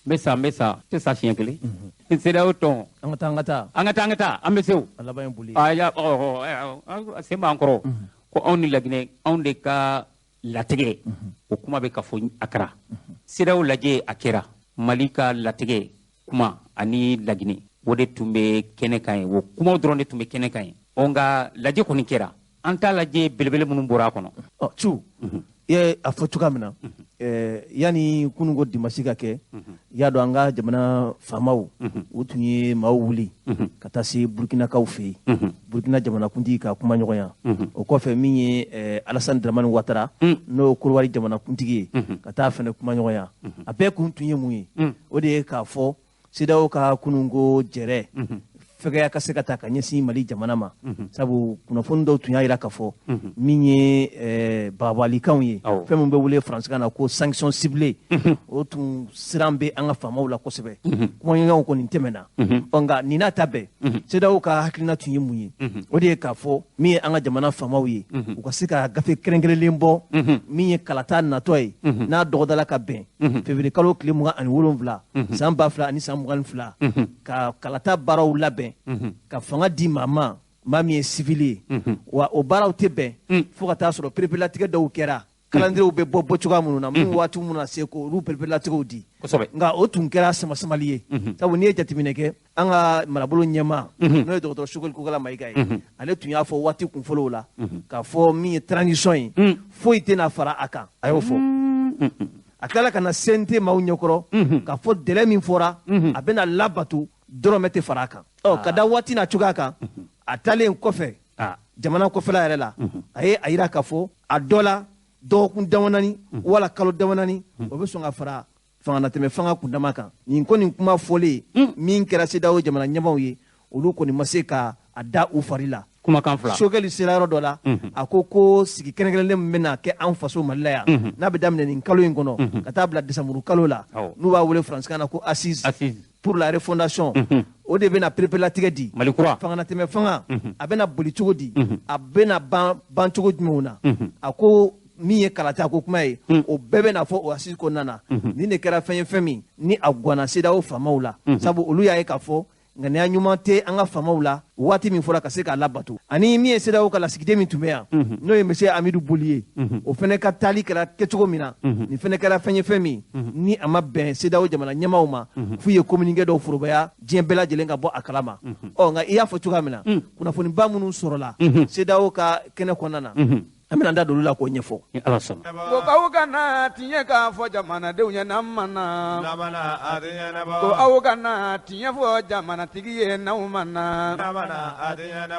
N bɛ sa, n bɛ sa, tɛ sa siɲɛ kelen. CEDEAO tɔn. An ka taa, an ka taa. An ka taa, an ka taa, an bɛ se o. A laban ye boli ye. Aya, ɔ, sen b'an kɔrɔ. Ko anw ni Laginɛ, anw de ka latigɛ, o kuma bɛ ka fɔ Akara. CEDEAO lajɛ a kɛra. Mali ka latigɛ kuma ani Laginɛ, o de tun bɛ kɛnɛ kan ye. O kumaw dɔrɔn de tun bɛ kɛnɛ kan ye. Ɔ, nka lajɛ kɔni kɛra. An t'a lajɛ belebele minnu bɔra a kɔnɔ. Ɔ, cu i ye a fɔ cogoya min na, yanni kununko dimasi ka kɛ, i y'a dɔn an ka jamana faamaw, u tun ye maaw wuli ka taa se Burukinakaw fɛ yen, Burukina jamanakuntigi ka kuma ɲɔgɔnya. O kɔfɛ, min ye Alasani Dramani Watara, n'o ye Korowari jamanakuntigi ye, ka taa fɛnɛ kuma ɲɔgɔnya. A bɛɛ kun tun ye mun ye? O de ye k'a fɔ CEDEAO ka kununko jɛrɛ fɛgɛya ka se ka ta ka ɲɛsin Mali jamana ma, sabu kunnafoni dɔw tun y'a jira k'a fɔ min ye bagabagalikanw ye, fɛn min bɛ wele faransikan na ko sanction ciblée, o tun siran bɛ an ka faamaw la kosɛbɛ. Kumaɲɔgɔnyaw kɔni tɛmɛna. Ɔ, nka nin n'a ta bɛɛ, CEDEAO ka hakilina tun ye mun ye? O de ye k'a fɔ min ye an ka jamana faamaw ye, u ka se ka gafe kɛrɛnkɛrɛnlen bɔ min ye kalata natɔ ye, n'a dɔgɔdala ka bɛn février kalo tile 27 san 2022, ka kalata baaraw labɛn, ka fanga di maa ma, maa min ye civil ye. Wa o baaraw tɛ bɛn fo ka taa sɔrɔ pereperelatigɛ dɔw kɛra, calendrier bɛ bɔ bɔ cogoya minnu na, minnu waati minnu na se k'olu pereperelatigɛw di. Nka o tun kɛra samasamali ye, sabu n'i ye jateminɛ kɛ, an ka marabolo ɲɛmaa, n'o ye dɔgɔtɔrɔ Sogɛli Kokala Mayiga ye, ale tun y'a fɔ waati kunfɔlɔw la k'a fɔ min ye transition ye, foyi tɛna fara a kan. A y'o fɔ, a tilala ka na CNT maaw ɲɛkɔrɔ k'a fɔ délai min fɔra, a bɛna labato, dɔrɔmɛ tɛ fara a kan. Ɔ, ka da waati n'a cogoya kan, a taalen kɔfɛ jamana kɔfɛla yɛrɛ la, a ye a yira k'a fɔ a dɔ la dɔgɔkun damadani wala kalo damadani, o bɛ sɔn ka fara fanganatɛmɛ fanga kundama kan. Nin ko nin kuma fɔlen min kɛra CEDEAO jamana ɲɛmaaw ye, olu kɔni ma se ka a da u fari la. Kumakan fila. Sogɛli sera yɔrɔ dɔ la, a ko ko sigi kɛrɛnkɛrɛnlen min bɛna kɛ an faso Mali la yan, n'a bɛ daminɛ nin kalo in kɔnɔ ka taa bila desanburu kalo la, n'u b'a wele faransikan na ko assise pour la refondation, o de bɛna pereperelatigɛ di. Mali kura. Fanganatɛmɛ fanga, a bɛna boli cogo di, a bɛna ban ban cogo jumɛnw na? A ko min ye kalata ko kuma ye, o bɛɛ bɛna fɔ o assise kɔnɔna na. Nin de kɛra fɛn ye, fɛn min ni a ganna CEDEAO faamaw la, sabu olu y'a ye k'a fɔ ŋaniya ɲuman tɛ an ka faamaw la waati min fɔra ka se k'a labato. Ani min ye CEDEAO ka lasigiden min tun bɛ yan, n'o ye monsieur Amidu Boli ye, o fɛnɛ ka taali kɛra kɛcogo min na, nin fɛnɛ kɛra fɛn ye, fɛn min ni a ma bɛn CEDEAO jamana ɲɛmaaw ma, f'u ye communiqué dɔw forobaya diɲɛ bɛɛ lajɛlen ka bɔ a kalama. Ɔ, nka i y'a fɔ cogoya min na, kunnafoniba minnu sɔrɔla CEDEAO ka kɛnɛ kɔnɔna na, an bɛna an da don olu la k'o ɲɛfɔ. Ni Ala sɔnna. Ko k'aw kana tiɲɛ k'a fɔ jamanadenw ye n'an ma na, ko aw kana tiɲɛ fɔ jamanatigi ye n'aw ma na.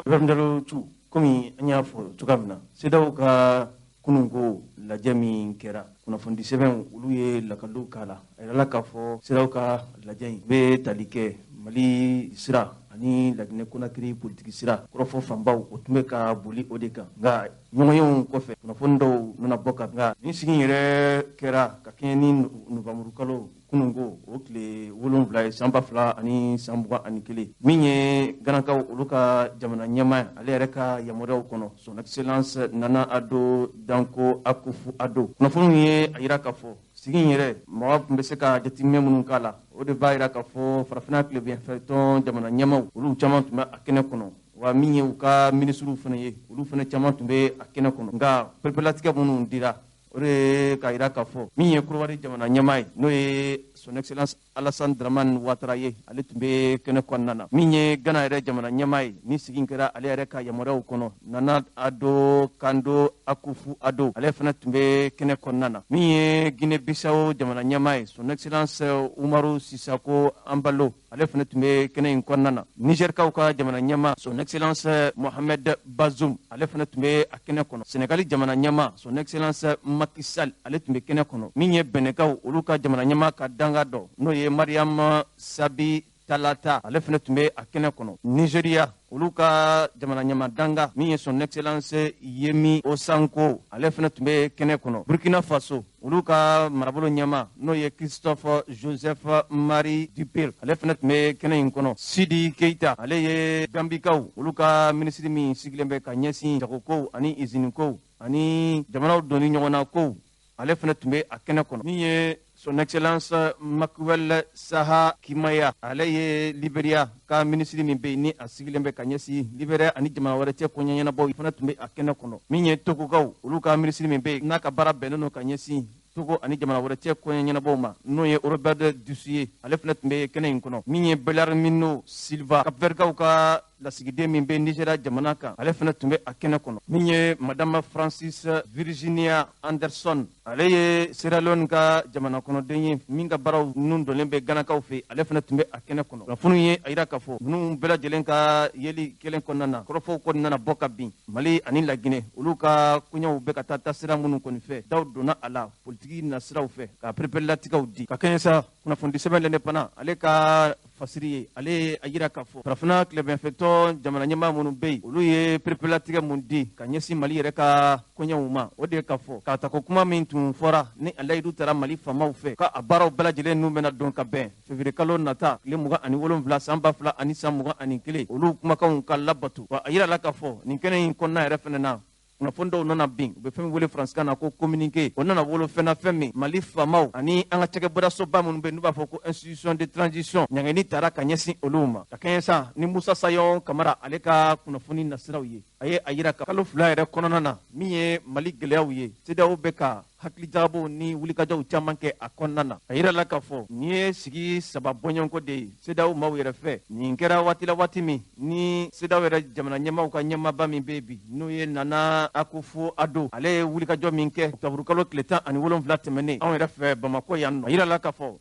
Ibrahim Jalo tu, komi an y'a fɔ cogoya min na, CEDEAO ka kununko lajɛ min kɛra, kunnafoni sɛbɛnw olu ye lakaliw k'a la. A yirala k'a fɔ CEDEAO ka lajɛ in bɛ tali kɛ Mali sira ani Laginɛ Konakiri politiki sira kɔrɔfɔ fanbaw, o tun bɛ ka boli o de kan. Nka ɲɔgɔnyew kɔfɛ, kunnafoni dɔw nana bɔ ka nka nin sigi yɛrɛ kɛra ka kɛɲɛ ni nowanburu kalo kununko o tile 7 ye san 2021, min ye Ganakaw olu ka jamana ɲɛmaa ye, ale yɛrɛ ka yamaruyaw kɔnɔ, Son Excellence Nana Ado Danko Akufu Ado. Kunnafoniw ye a yira k'a fɔ sigi in yɛrɛ, mɔgɔ tun bɛ se ka jateminɛ minnu k'a la, o de b'a yira k'a fɔ Farafinna tilebinyanfɛ tɔn jamana ɲɛmaaw, olu caman tun bɛ a kɛnɛ kɔnɔ, wa min ye u ka minisiriw fana ye, olu fana caman tun bɛ a kɛnɛ kɔnɔ. Nka pereperelatigɛ minnu dira, o de ye k'a yira k'a fɔ min ye Korowari jamana ɲɛmaa ye, n'o ye Son Excellence Alassane Dramane Ouattara ye, ale tun bɛ kɛnɛ kɔnɔna na. Min ye Gana yɛrɛ jamana ɲɛmaa ye, ni sigi kɛra ale yɛrɛ ka yamaruyaw kɔnɔ, Nana Ado Kando Akufu Ado, ale fana tun bɛ kɛnɛ kɔnɔna na. Min ye Guinée Bissau jamana ɲɛmaa ye, Son Excellence Umaru Sisako Anbalo, ale fana tun bɛ kɛnɛ in kɔnɔna na. Nizɛrikaw ka jamana ɲɛmaa, Son Excellence Mohamed Bazoum, ale fana tun bɛ a kɛnɛ kɔnɔ. Senegali jamana ɲɛmaa, Son Excellence Macky Sall, ale tun bɛ kɛnɛ kɔnɔ. Min ye Bɛnɛkaw olu ka jamana ɲɛmaa ka danga dɔ, n'o ye Mariam Sabi Talata, ale fana tun bɛ a kɛnɛ kɔnɔ. Nizeriya olu ka jamana ɲɛmaa danga, min ye Son Excellence Yemi Osanko, ale fana tun bɛ kɛnɛ kɔnɔ. Burkina Faso olu ka marabolo ɲɛmaa, n'o ye Christophe Joseph Marie Dupire, ale fana tun bɛ kɛnɛ in kɔnɔ. Sidi Keita, ale ye Gambikaw olu ka minisiri min sigilen bɛ ka ɲɛsin jagokow ani izinikow ani jamanaw donni ɲɔgɔn na kow, ale fana tun bɛ a kɛnɛ kɔnɔ. Min ye Son Excellence Makuel Saha Kimaya, ale ye Liberia ka minisiri min bɛ yen ni a sigilen bɛ ka ɲɛsin Liberia ani jamana wɛrɛ cɛ koɲɛ ɲɛnabɔ, fana tun bɛ a kɛnɛ kɔnɔ. Min ye Togokaw, olu ka minisiri min bɛ yen n'a ka baara bɛnnen don ka ɲɛsin Togo ani jamana wɛrɛ cɛ koɲɛ ɲɛnabɔw ma, n'o ye Robert Dusu ye, ale fana tun bɛ kɛnɛ in kɔnɔ. Min ye Belarmino Silva, Kapverkaw ka lasigiden min bɛ Nigéria jamana kan, ale fana tun bɛ a kɛnɛ kɔnɔ. Min ye Madame Francis Virginia Anderson, ale ye Sierra Leone ka jamana kɔnɔden ye min ka baaraw ninnu donnen bɛ Ganakaw fɛ, ale fana tun bɛ a kɛnɛ kɔnɔ. Kunnafoniw ye a yira k'a fɔ ninnu bɛɛ lajɛlen ka yeli kelen kɔnɔna na, kɔrɔfɔw kɔni nana bɔ ka bin Mali ani Laginɛ olu ka koɲɛw bɛ ka taa taasira minnu kɔni fɛ, daw donna a la politiki nasiraw fɛ ka pereperelatigɛw di. Ka kɛɲɛ sa kunnafoni sɛbɛn L'Indépendant ale ka fasiri ye, ale ye a yira k'a fɔ farafinna tilebinfɛtɔn jamana ɲɛmaa minnu bɛ yen, olu ye pereperelatigɛ mun di ka ɲɛsin Mali yɛrɛ ka koɲɛw ma, o de ye k'a fɔ k'a ta ko kuma min tun fɔra ni a layidu taara Mali faamaw fɛ k'a baaraw bɛɛ lajɛlen n'u bɛna don ka bɛn février kalo nata tile 27 san 2021, olu kumakanw ka labato. Wa a yira la k'a fɔ nin kɛnɛ in kɔnɔna yɛrɛ fɛnɛ na, kunnafoni dɔw nana bin, u bɛ fɛn min wele faransikan na ko communiqué, o nana wolo fɛn na fɛn min Mali faamaw ani an ka cakɛbɔdasoba minnu bɛ yen n'u b'a fɔ ko institution de transition, ɲangeni taara ka ɲɛsin olu ma. Ka kɛɲɛ sa ni Musa Sayɔn Kamara ale ka kunnafoni nasiraw ye, a ye a yira ka kalo 2 yɛrɛ kɔnɔna na, min ye Mali gɛlɛyaw ye, CEDEAO bɛ ka hakilijagabɔw ni wulikajɔw caman kɛ a kɔnɔna na. A yira la k'a fɔ nin ye sigi 3 bɔɲɔgɔnko de ye CEDEAO maaw yɛrɛ fɛ. Nin kɛra waati la waati min ni CEDEAO yɛrɛ jamana ɲɛmaaw ka ɲɛmaaba min bɛ bi, n'o ye Nana Akufo-Addo, ale ye wulikajɔ min kɛ octobre kalo tile 17 tɛmɛnen anw yɛrɛ fɛ Bamakɔ yan nɔ. A yira la k'a fɔ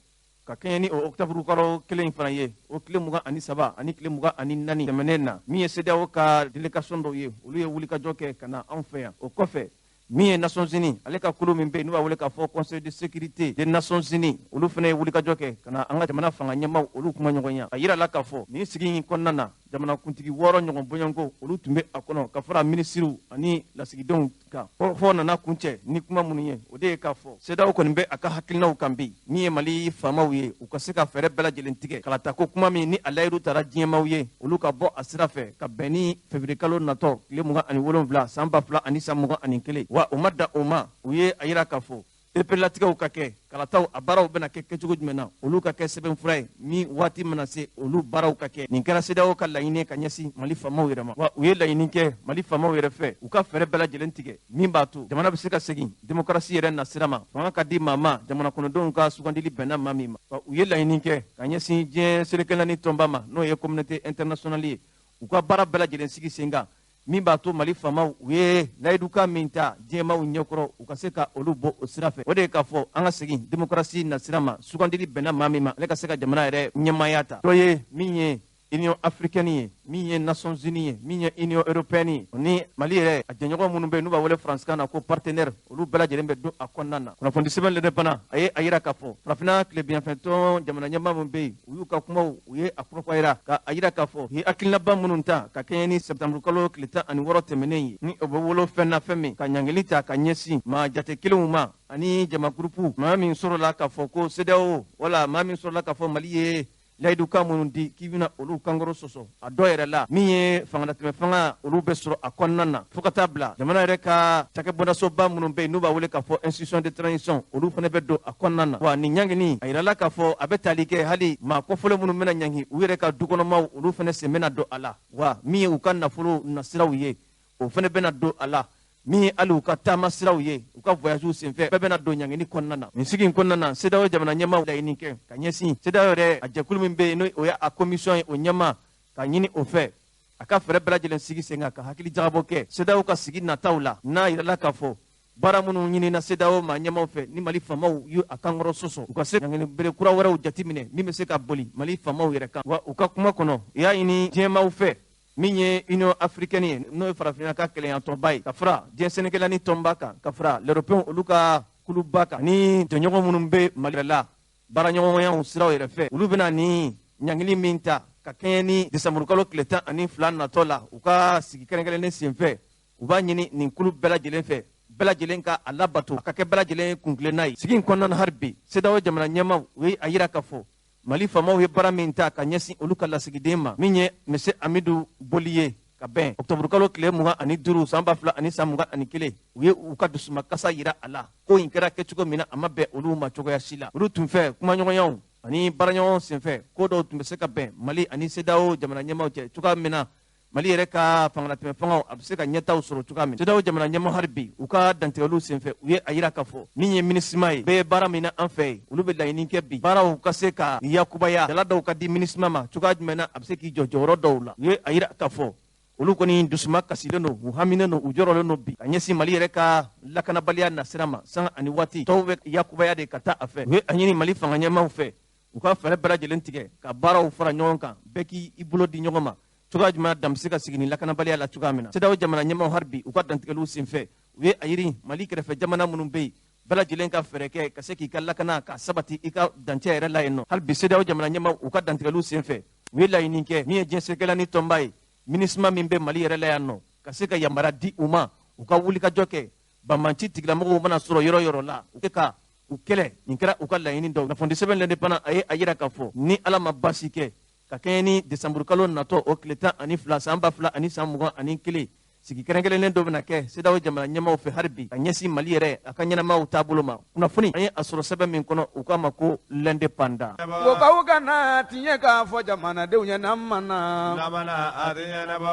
ka kɛɲɛ ni o octobre kalo kelen in fana ye, o tile 23 ani tile 24 tɛmɛnen na, min ye CEDEAO ka délégation dɔw ye, olu ye wulikajɔ kɛ ka na anw fɛ yan. O kɔfɛ, min ye Nations Unies ale ka kulu min bɛ yen n'u b'a wele k'a fɔ Conseil de sécurité des Nations Unies, olu fana ye wulikajɔ kɛ ka na an ka jamana fanga ɲɛmaaw olu kuma ɲɔgɔnya. A yira la k'a fɔ nin sigi in kɔnɔna na, jamanakuntigi 6 ɲɔgɔn bɔɲɔgɔnko olu tun bɛ a kɔnɔ, ka fara minisiriw ani lasigidenw kan. Kɔrɔfɔ nana kuncɛ ni kuma minnu ye, o de ye k'a fɔ CEDEAO kɔni bɛ a ka hakilinaw kan bi, min ye Mali faamaw ye, u ka se ka fɛɛrɛ bɛɛ lajɛlen tigɛ kalata ko kuma min ni a layidu taara diɲɛmaaw ye, olu ka bɔ a sira fɛ ka bɛn ni février kalo natɔ tile 27 san 2021. Wa u ma dan o ma, u ye a yira k'a fɔ pereperelatigɛw ka kɛ, kalataw a baaraw bɛna kɛ kɛcogo jumɛn na, olu ka kɛ sɛbɛnfura ye min waati mana se olu baaraw ka kɛ. Nin kɛra CEDEAO ka laɲini ka ɲɛsin Mali faamaw yɛrɛ ma. Wa u ye laɲini kɛ Mali faamaw yɛrɛ fɛ, u ka fɛɛrɛ bɛɛ lajɛlen tigɛ min b'a to jamana bɛ se ka segin démocratie yɛrɛ nasira ma, fanga ka di maa ma, jamana kɔnɔdenw ka sugandili bɛnna maa min ma. Wa u ye laɲini kɛ ka ɲɛsin diɲɛ seleke naani tɔnba ma, n'o ye communauté internationale ye, u ka baara bɛɛ lajɛlen sigi sen kan min b'a to Mali faamaw u ye layidukan min ta diɲɛmaaw ɲɛkɔrɔ, u ka se ka olu bɔ o sira fɛ. O de ye k'a fɔ an ka segin démocratie nasira ma, sugandili bɛnna maa min ma, ale ka se ka jamana yɛrɛ ɲɛmaaya ta. Dɔ ye min ye Union africaine ye, min ye Nations Unies ye, min ye Union européenne ye, o ni Mali yɛrɛ a jɛɲɔgɔn minnu bɛ yen n'u b'a wele faransikan na ko partenaire, olu bɛɛ lajɛlen bɛ don a kɔnɔna na. Kunnafoni sɛbɛn L'Indépendant a ye a yira k'a fɔ farafinna tilebinyanfɛtɔn jamana ɲɛmaa minnu bɛ yen, u y'u ka kumaw u ye a kurakuraya ka a yira k'a fɔ u ye hakilinaba minnu ta ka kɛɲɛ ni septembre kalo tile 16 tɛmɛnen ye, ni o bɛ wolo fɛn na fɛn min ka ɲangili ta ka ɲɛsin maa jate kelenw ma ani jama gurupu, maa min sɔrɔla k'a fɔ ko CEDEAO wala maa min sɔrɔla k'a fɔ Mali ye layidukan minnu di k'i bɛna olu kankɔrɔ sɔsɔ. A dɔ yɛrɛ la, min ye fangalatɛmɛ fanga, olu bɛ sɔrɔ a kɔnɔna na, fo ka taa bila jamana yɛrɛ ka cakɛbɔdasoba minnu bɛ yen n'u b'a wele k'a fɔ institution de transition, olu fana bɛ don a kɔnɔna na. Wa nin ɲangini, a yirala k'a fɔ a bɛ tali kɛ hali maa kɔfɔlen minnu bɛna ɲangi, u yɛrɛ ka dukɔnɔmaw olu fana sen bɛna don a la. Wa min ye u ka nafolo nasiraw ye, o fana bɛna don a la. Min ye hali u ka taama siraw ye, u ka voyagew senfɛ, bɛɛ bɛna don ɲangini kɔnɔna na. Nin sigi in kɔnɔna na, CEDEAO jamana ɲɛmaaw laɲini kɛ ka ɲɛsin CEDEAO yɛrɛ a jɛkulu min bɛ yen, n'o o ye a commission ye, o ɲɛmaa ka ɲini o fɛ a ka fɛɛrɛ bɛɛ lajɛlen sigi sen kan ka hakili jagabɔ kɛ CEDEAO ka sigi nataw la, n'a yirala k'a fɔ baara minnu ɲinina CEDEAO maa ɲɛmaaw fɛ ni Mali faamaw y'u a kankɔrɔ sɔsɔ, u ka se ɲangini bere kura wɛrɛw jateminɛ min bɛ se ka boli Mali faamaw yɛrɛ kan. Wa u ka kuma kɔnɔ, u y'a ɲini diɲɛmaaw fɛ, min ye Union africaine ye, n'o ye farafinna ka kɛlɛyatɔnba ye, ka fara diɲɛ sɛnɛkɛla tɔnba kan, ka fara l'Européen olu ka kuluba kan, ni jɔɲɔgɔn minnu bɛ Mali la baaraɲɔgɔnyaw siraw yɛrɛ fɛ, olu bɛna ni ɲangili min ta ka kɛɲɛ ni décembre kalo tile 12 natɔ la, u ka sigi kɛrɛnkɛrɛnnen senfɛ, u b'a ɲini nin kulu bɛɛ lajɛlen fɛ, bɛɛ lajɛlen ka a labato, a ka kɛ bɛɛ lajɛlen kuntilenna ye. Sigi in kɔnɔna na, hali bi CEDEAO jamana ɲɛmaaw u ye a yira k'a fɔ Mali faamaw ye baara min ta ka ɲɛsin olu ka lasigiden ma, min ye Monsieur Amidu Boli ye. Ka bɛn ɔkutɔburukalo tile 25 san 2021, u ye u ka dusumakasa yira a la ko in kɛra kɛcogo min na, a ma bɛn olu ma cogoya si la. Olu tun fɛ kumaɲɔgɔnyaw ani baaraɲɔgɔn senfɛ, ko dɔw tun bɛ se ka bɛn Mali ani CEDEAO jamana ɲɛmaaw cɛ cogoya min na, Mali yɛrɛ ka fangalatɛmɛ fangaw a bɛ se ka ɲɛtaw sɔrɔ cogoya min. CEDEAO jamana ɲɛmaa hali bi u ka dantigɛliw senfɛ, u ye a yira k'a fɔ min ye MINUSMA ye, bɛɛ ye baara min na an fɛ yen, olu bɛ laɲini kɛ bi baaraw ka se ka yakubaya, jala dɔw ka di MINUSMA ma cogoya jumɛn na a bɛ se k'i jɔ jɔyɔrɔ dɔw la. U ye a yira k'a fɔ olu kɔni dusuma kasilen don, u haminen don, u jɔrɔlen don bi ka ɲɛsin Mali yɛrɛ ka lakanabaliya nasira ma. Sanga ani waati tɔw bɛ yakubaya de ka taa a fɛ. U ye a ɲini Mali fanga ɲɛmaaw fɛ u ka fɛɛrɛ bɛɛ lajɛlen tigɛ ka baaraw fara ɲɔgɔn kan, bɛɛ k'i bolo di ɲɔgɔn ma cogoya jumɛn dan bɛ se ka sigi ni lakanabaliya la cogoya min na. CEDEAO jamana ɲɛmaaw hali bi u ka dantigɛliw senfɛ, u ye a yiri Mali kɛrɛfɛ jamana minnu bɛ yen bɛɛ lajɛlen ka fɛɛrɛ kɛ ka se k'i ka lakana ka sabati i ka dancɛ yɛrɛ la yen nɔ. Hali bi CEDEAO jamana ɲɛmaaw u ka dantigɛliw senfɛ, u ye laɲini kɛ min ye diɲɛ ni tɔnba ye, MINUSMA min bɛ Mali yɛrɛ la yan nɔ, ka se ka yamaruya di u ma u ka wulikajɔ kɛ banbanci tigilamɔgɔw mana sɔrɔ yɔrɔ yɔrɔ la, u kɛ ka u kɛlɛ. Nin kɛra u ka laɲini dɔw. Kunnafoni sɛbɛn L'Indépendant a ye a yira k'a fɔ ni Ala ma baasi kɛ, ka kɛɲɛ ni desanburukalo natɔ o tile 12 san 2021, sigi kɛrɛnkɛrɛnnen dɔ bɛna kɛ CEDEAO jamana ɲɛmaaw fɛ hali bi ka ɲɛsin Mali yɛrɛ a ka ɲɛnamaw taabolo ma. Kunnafoni an ye a sɔrɔ sɛbɛn min kɔnɔ, u k'a ma ko L'Indépendant. Ko k'aw kana tiɲɛ k'a fɔ jamanadenw ye n'an ma na,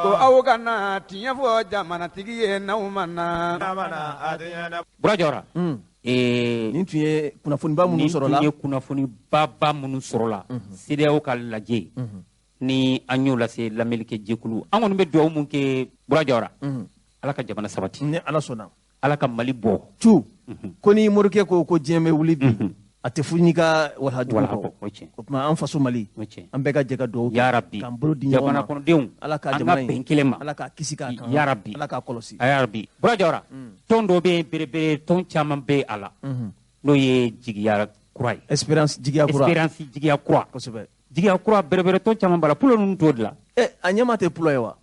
ko aw kana tiɲɛ fɔ jamanatigi ye n'aw ma na. Bura Jawara, nin tun ye kunnafoniba minnu sɔrɔla, nin tun ye kunnafonibaba minnu sɔrɔla CEDEAO ka lajɛ ni an y'o lase lamɛnnikɛ jɛkulu. An kɔni bɛ dugawu mun kɛ Bura Jawara, Ala ka jamana sabati, ni Ala sɔnna, Ala ka Mali bɔ. Cu ko ni morikɛ ko ko diɲɛ bɛ wuli bi, a tɛ fo n'i ka walahajugu kɔ. O tuma an faso Mali, an bɛɛ ka jɛ ka dugawu kɛ, yarabi, k'an bolo di ɲɔgɔn ma, jamana kɔnɔdenw, Ala ka an jamana ka in bɛn kelen ma, Ala k'a kisi k'a kan, yarabi, Ala k'a kɔlɔsi, yarabi. Bura Jawara, tɔn dɔ bɛ yen belebele, tɔn caman bɛ a la, n'o ye jigiya kura ye, Espérance jigiya kura, Espérance jigiya kura, kosɛbɛ. Jigiya kura belebele tɔn caman b'a la, pulo ninnu t'o dilan. A ɲɛma tɛ pulo ye wa?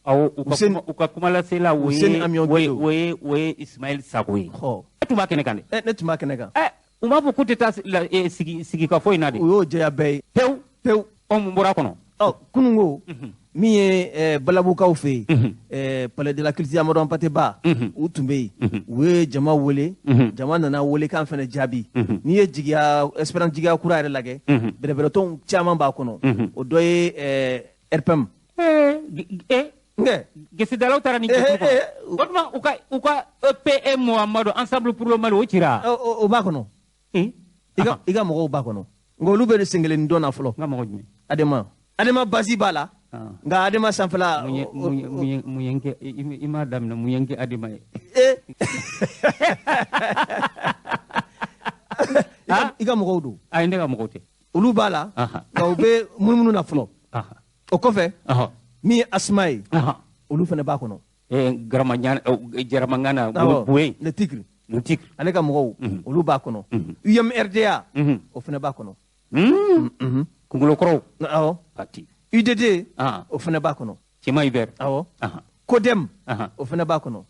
Awɔ, u ka kumalasela o ye o ye Ismaël Sago ye. E tun b'a kɛnɛ kan dɛ. Ne tun b'a kɛnɛ kan. U b'a fɔ k'u tɛ taa sigikafɔ in na de. U y'o jɛya bɛɛ ye. Pewu pewu. Mun bɔra a kɔnɔ? Kununko min ye Balabukaw fɛ yen, Palais de la Culture Amadou Hampâté Bâ, u tun bɛ yen, u ye jama wele, jama nana welekan fana jaabi. N'i ye jigiya Espérance jigiya kura yɛrɛ lajɛ, bɛrɛbɛrɛtɔnw caman b'a kɔnɔ, o dɔ ye RPM. Gesedalaw taara ni jɛkulu kɔnɔ. O tuma u ka EPM Muhammadu Ensemble pour le Mali o cira. O b'a kɔnɔ. I ka mɔgɔw b'a kɔnɔ. Nka olu bɛ sen kelen dɔn na fɔlɔ. N ka mɔgɔ jumɛn? Adema. Adema basi b'a la. Nka Adema sanfɛla. Mun ye n kɛ i m'a daminɛ, mun ye n kɛ Adema ye? I ka mɔgɔw don. Ayi, ne ka mɔgɔw tɛ. Olu b'a la. Nka u bɛ munumunu na fɔlɔ. O kɔfɛ. Min ye Asma ye, olu fana b'a kɔnɔ. Jaramangana, Buwe. Le Tigre. Le Tigre. Ale ka mɔgɔw, olu b'a kɔnɔ. UMRDA, o fana b'a kɔnɔ. Kunkolokɔrɔw. Awɔ. Parti. UDD, o fana b'a kɔnɔ. Cɛman Hubert. Awɔ. CODEM, o fana b'a kɔnɔ.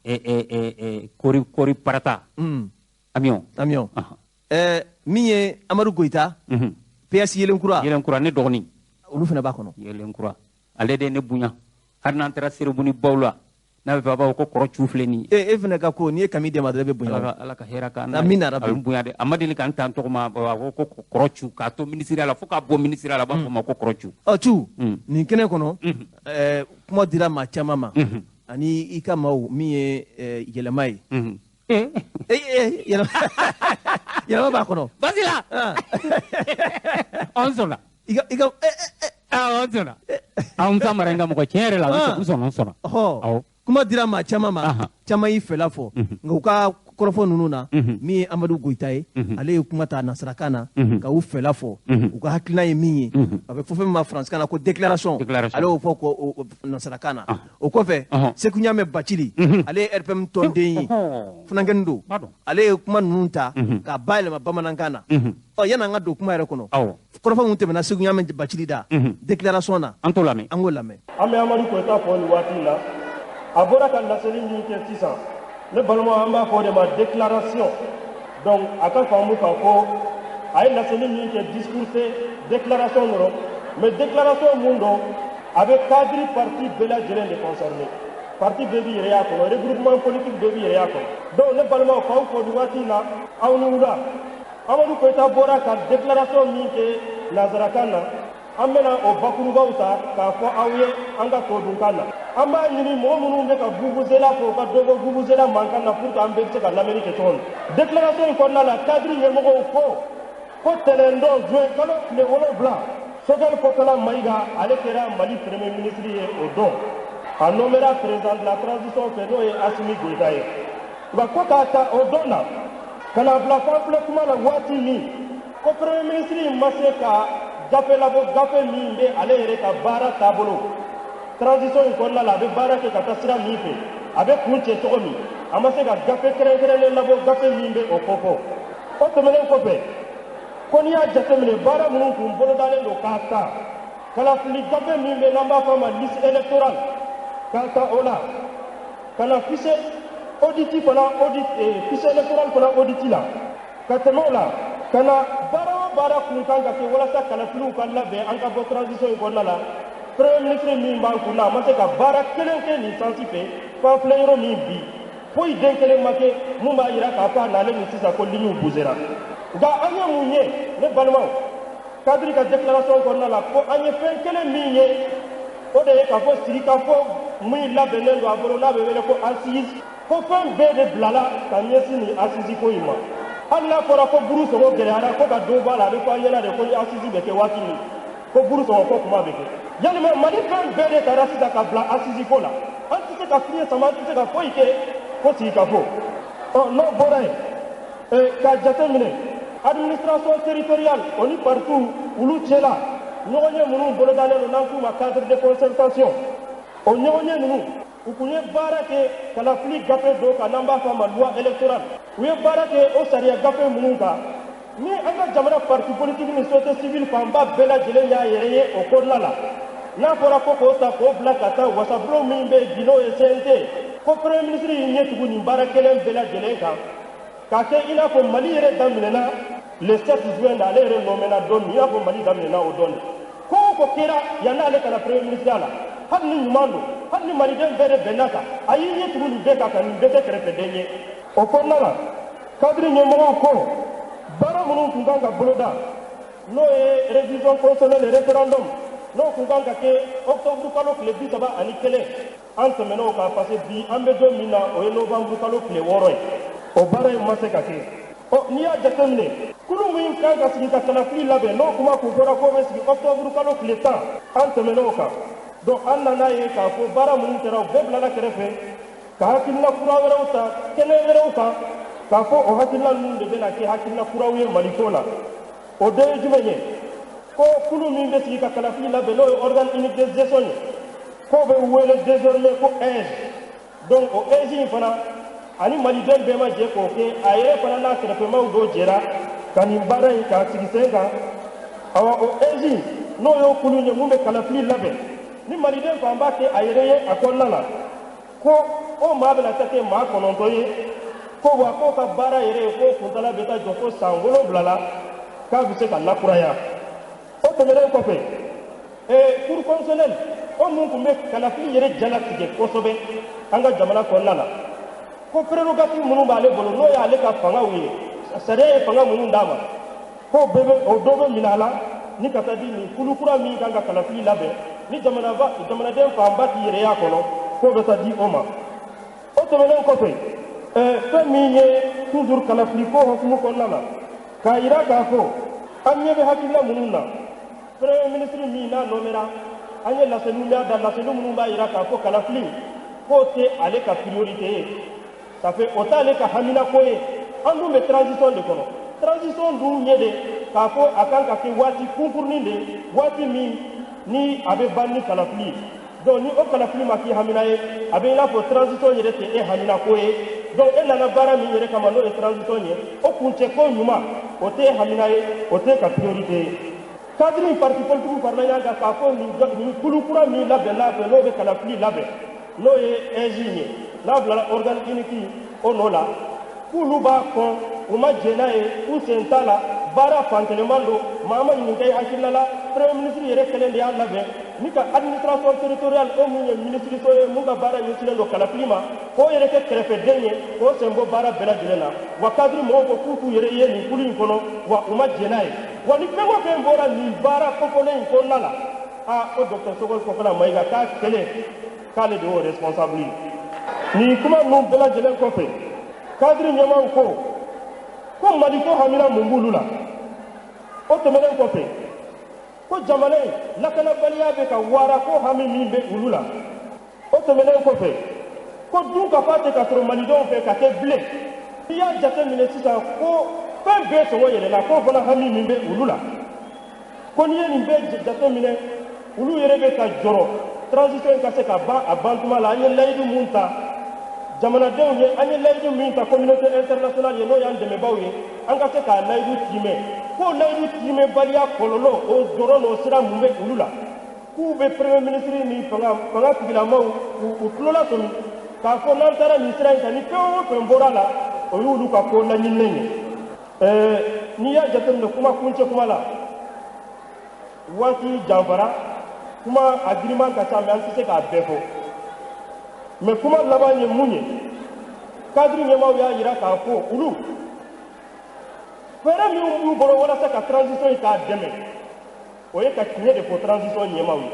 Kori Parata. Amion. Amion. Min ye Amadu Goyita, PS Yelenkura. Yelenkura, ne dɔgɔnin. Olu fana b'a kɔnɔ. Yelenkura. Ale de ne bonya hali n'an taara seribuni baw la, n'a bɛ fɔ a b'a fɔ ko kɔrɔ cu filɛ nin ye. E fana ka ko n'i ye kami d'i ma dɔrɔn e bɛ bonya. Ala ka hɛrɛ k'an na. Amina rabi. A bɛ bonya dɛ, a ma deli k'an ta n tɔgɔ ma, a ko ko kɔrɔ cu, k'a to minisiriya la fo k'a bɔ minisiriya la, a b'a fɔ ma ko kɔrɔ cu. Ɔ cu, nin kɛnɛ kɔnɔ, kuma dira maa caman ma, ani i ka maaw min ye yɛlɛma ye. Yɛlɛma b'a kɔnɔ. Basi la. An sɔnna. I ka an sɔnna. An ta mara n ka mɔgɔ tiɲɛ yɛrɛ la, n sɔnna, n sɔnna. Kuma dira maa caman ma, caman y'i fɛla fɔ, nka u ka kɔrɔfɔ ninnu na, min ye Amadu Goyita ye, ale ye kuma ta nansarakan na ka u fɛla fɔ, u ka hakilina ye min ye, a bɛ fɔ fɛn min ma faransikan na ko déclaration, ale y'o fɔ ko nansarakan na. O kɔfɛ, Seku Ɲamɛ Bacili, ale ye RPM tɔnden ye, funankɛnin don, ale ye kuma ninnu ta k'a bayɛlɛma bamanankan na. Ɔ yanni an ka don kuma yɛrɛ kɔnɔ, kɔrɔfɔ min tɛmɛna Seku Ɲamɛ Bacili da déclaration na, an t'o lamɛn. An k'o lamɛn. An bɛ Amadu Goyita fɔ nin waati in na, a bɔra ka laseli min kɛ sisan, ne balima, an b'a fɔ o de ma déclaration. Donc a ka faamu k'a fɔ a ye laseli min kɛ, discours tɛ, déclaration dɔrɔn. Mais déclaration mun don, A bɛ cadre parti bɛɛ lajɛlen de concerné. Parti bɛɛ b'i yɛrɛ y'a kɔnɔ, regroupement politique bɛɛ b'i yɛrɛ y'a kɔnɔ. Donc ne balimaw, k'aw fɔ nin waati in na, aw ni wula. Amadu Koyita bɔra ka déclaration min kɛ nanzarakan na, an bɛna o bakurubaw ta k'a fɔ aw ye an ka todunkan na. An b'a ɲini mɔgɔ minnu bɛ ka vuvuzela fɔ, u ka dɔ bɔ vuvuzela mankan na pour que an bɛɛ bɛ se ka lamɛnni kɛ cogo min. Déclaration in kɔnɔna la, cadre ɲɛmɔgɔw ko tɛnɛndon juin kalo tile 7, Choguel Kokalla Maïga, ale kɛra Mali premier ministre ye o don. A nommera président de la transition fɛ, n'o ye Assimi Goïta ye. Nka ko k'a ta o don na ka na bila fɔ an filɛ kuma la waati min, ko premier ministre in ma se ka gafe labɔ, gafe min bɛ ale yɛrɛ ka baara taabolo transition in kɔnɔna la, a bɛ baara kɛ ka taa sira min fɛ, a bɛ kun cɛ cogo min, a ma se ka gafe kɛrɛnkɛrɛnnen labɔ, gafe min bɛ o kofɔ. O tɛmɛnen kɔfɛ, ko n'i y'a jateminɛ, baara minnu tun bolodalen don k'a ta kalafili gafe min bɛ n'an b'a fɔ a ma liste électorale, k'a ta o la ka na fichier audit fana, audit fichier électoral fana audit la, ka tɛmɛ o la ka na baara o baara kun kan ka kɛ walasa kalafiliw ka labɛn, an ka bɔ transition in kɔnɔna la, premier ministre min b'an kun na, a ma se ka baara kelen kɛ nin sens fɛ. F'an filɛ yɔrɔ min bi, foyi den kelen ma kɛ mun b'a yira k'a fɔ a nalen nin sisan ko ligne bougera. Nka an ye mun ye, ne balimaw? Cadre ka déclaration kɔnɔna la, ko an ye fɛn kelen min ye, o de ye k'a fɔ sigikafɔ min labɛnnen don a bolo, n'a bɛ wele ko assise, ko fɛn bɛɛ de bilala ka ɲɛsin nin assise ko in ma. Hali n'a fɔra ko buru sɔngɔ gɛlɛyara, ko ka dɔ bɔ a la, a bɛ fɔ an ɲɛna de ko ni assise bɛ kɛ waati min, ko buru sɔngɔ ko kuma bɛ kɛ. Yalima Mali fɛn bɛɛ de taara sisan ka bila assise ko la, an tɛ se ka fiɲɛ sama, an tɛ se ka foyi kɛ ko sigikafɔ. Ɔ, n'o bɔra yen, k'a jate minɛ administration territoriale o ni partout olu cɛla ɲɔgɔnye minnu bolodalen don, n'an k'u ma cadre de concertation, o ɲɔgɔnye ninnu, u kun ye baara kɛ kalafili gafe dɔw kan, n'an b'a fɔ a ma loi électorale. U ye baara kɛ o sariya gafe minnu kan, ni an ka jamana parti politique ni société civile fanba bɛɛ lajɛlen y'a yɛrɛ ye o kɔnɔna la, n'a fɔra ko k'o ta k'o bila ka taa wasabulon min bɛ bi, n'o ye CNT, ko premier ministre y'i ɲɛ tugu nin baara kelen bɛɛ lajɛlen kan, k'a kɛ i n'a fɔ Mali yɛrɛ daminɛna le 7 juin na, ale yɛrɛ nommena don min, i n'a fɔ Mali daminɛna o don de. Ko o ko kɛra yan'ale ka na premier ministre la, hali ni ɲuman don, hali ni maliden bɛɛ de bɛnna kan, a y'i ɲɛ tugu nin bɛɛ kan, ka nin bɛɛ kɛ kɛrɛfɛden ye. O kɔnɔna la, cadre ɲɛmɔgɔw ko baara minnu tun kan ka boloda, n'o ye révision constitutionnelle, référendum, n'o tun kan ka kɛ octobre kalo tile 31, an tɛmɛn'o kan, parce que bi an bɛ don min na, o ye novembre kalo tile 6 ye, o baara in ma se ka kɛ. Ɔ, n'i y'a jateminɛ, kulu min kan ka sigi ka kalafili labɛn, n'o kuma kun fɔra k'o bɛ sigi octobre kalo tile 10, an tɛmɛn'o kan. Donc an nana ye k'a fɔ baara minnu kɛra, o bɛɛ bilala kɛrɛfɛ ka hakilina kura wɛrɛw ta kɛnɛ wɛrɛw kan, k'a fɔ o hakilina ninnu de bɛna kɛ hakilina kuraw ye Maliko la. O dɔ ye jumɛn ye? Ko kulu min bɛ sigi ka kalafili labɛn, n'o ye organe unique de gestion ye, k'o bɛ wele désormais ko AIGE. Donc o AIGE in fana, ani maliden bɛɛ ma jɛ k'o kɛ, a yɛrɛ fana n'a kɛrɛfɛmaw dɔw jɛra ka nin baara in k'a sigi sen kan. Awa, o AIGE, n'o y'o kulu ye mun bɛ kalafili labɛn, ni maliden fanba kɛ a yɛrɛ ye a kɔnɔna la, ko o maa bɛna taa kɛ maa 9 ye, ko wa k'o ka baara yɛrɛ ye ko kuntala bɛ taa jɔ fo san 7 la, k'a bɛ se ka lakuraya. O tɛmɛnen kɔfɛ, cour constitutionnelle, o mun tun bɛ kalafili yɛrɛ jalatigɛ kosɛbɛ an ka jamana kɔnɔna la, ko prérogative minnu b'ale bolo, n'o y'ale ka fangaw ye, sariya ye fanga minnu d'a ma, k'o bɛɛ bɛ o dɔ bɛ minɛ a la ni ka taa di nin kulu kura min kan ka kalafili labɛn, ni jamanaden fanba t'i yɛrɛ y'a kɔnɔ, k'o bɛ taa di o ma. O tɛmɛnen kɔfɛ, fɛn min ye toujours kalafili ko hukumu kɔnɔna la, k'a yira k'a fɔ an ɲɛ bɛ hakilina minnu na, premier ministre min n'a nommera, an ye laseliw mɛn a da, laseli minnu b'a yira k'a fɔ kalafili k'o tɛ ale ka priorité ye, ça fait o t'ale ka haminako ye. An dun bɛ transition de kɔnɔ. Transition dun ye de k'a fɔ a kan ka kɛ waati kunkurunin de, waati min ni a bɛ ban ni kalafili ye. Donc ni o kalafili ma k'i hamina ye, a bɛ i n'a fɔ transition yɛrɛ tɛ e haminako ye. Donc e nana baara min yɛrɛ kama, n'o ye transition ye, o kuncɛ ko ɲuman, o tɛ e hamina ye, o tɛ ka priorité ye. Cadre in parti politique farala ɲɔgɔn kan k'a fɔ nin kulu kura min labɛnna fɛ, n'o bɛ kalafili labɛn, n'o ye AIGE ye, n'a bilala organe unique o nɔ la, k'olu b'a kɔn, u ma jɛn n'a ye, u sen t'a la, baara fankelenman don, maa ma ɲininka i hakilina la, premier ministre yɛrɛ kelen de y'a labɛn. Ni ka administration territoriale o mun ye minisiriso ye mun ka baara ɲɛsinnen don kalafili ma, k'o yɛrɛ kɛ kɛrɛfɛden ye, k'o sen bɔ baara bɛɛ lajɛlen na. Wa cadre mɔgɔw ko k'u k'u yɛrɛ ye nin kulu in kɔnɔ, wa u ma jɛn n'a ye. Wa ni fɛn o fɛn bɔra nin baara kofɔlen in kɔnɔna la, aa ko docteur Choguel Kokalla Maïga k'a kɛlen k'ale de y'o responsable ye. Nin kuma ninnu bɛɛ lajɛlen kɔfɛ, cadre ɲɛmaaw ko Mali ko hamina mun b'olu la. O tɛmɛnen kɔfɛ, ko jamana in lakanabaliya bɛ ka wara, ko hami min bɛ olu la. O tɛmɛnen kɔfɛ, ko dun ka fa tɛ ka sɔrɔ malidenw fɛ ka kɛ bilen. N'i y'a jateminɛ sisan, ko fɛn bɛɛ sɔngɔ yɛlɛla, k'o fana hami min bɛ olu la. Ko n'i ye nin bɛɛ jateminɛ, olu yɛrɛ bɛ ka jɔrɔ transition in ka se ka ban a ban tuma la. An ye layidu mun ta jamanadenw ye, an ye layidu min ta communauté internationale ye, n'o y'an dɛmɛbaaw ye, an ka se k'a layidu tiimɛ. K'o layidu tiimɛbaliya kɔlɔlɔ, o jɔrɔ n'o sira mun bɛ olu la. K'u bɛ premier ministre ni fanga tigilamaw u tulo lasɔmi k'a fɔ n'an taara nin sira in kan, ni fɛn o fɛn bɔra a la, o y'olu ka ko laɲininen ye. N'i y'a jateminɛ, kuma kuncɛ kuma la, waati janfara, kuma a giriman ka ca, mais an tɛ se k'a bɛɛ fɔ. Mais kuma laban ye mun ye? Cadre ɲɛmaaw y'a jira k'a fɔ olu fɛɛrɛ minnu b'u bolo walasa ka transition in k'a dɛmɛ, o ye ka tiɲɛ de fɔ transition ɲɛmaaw ye.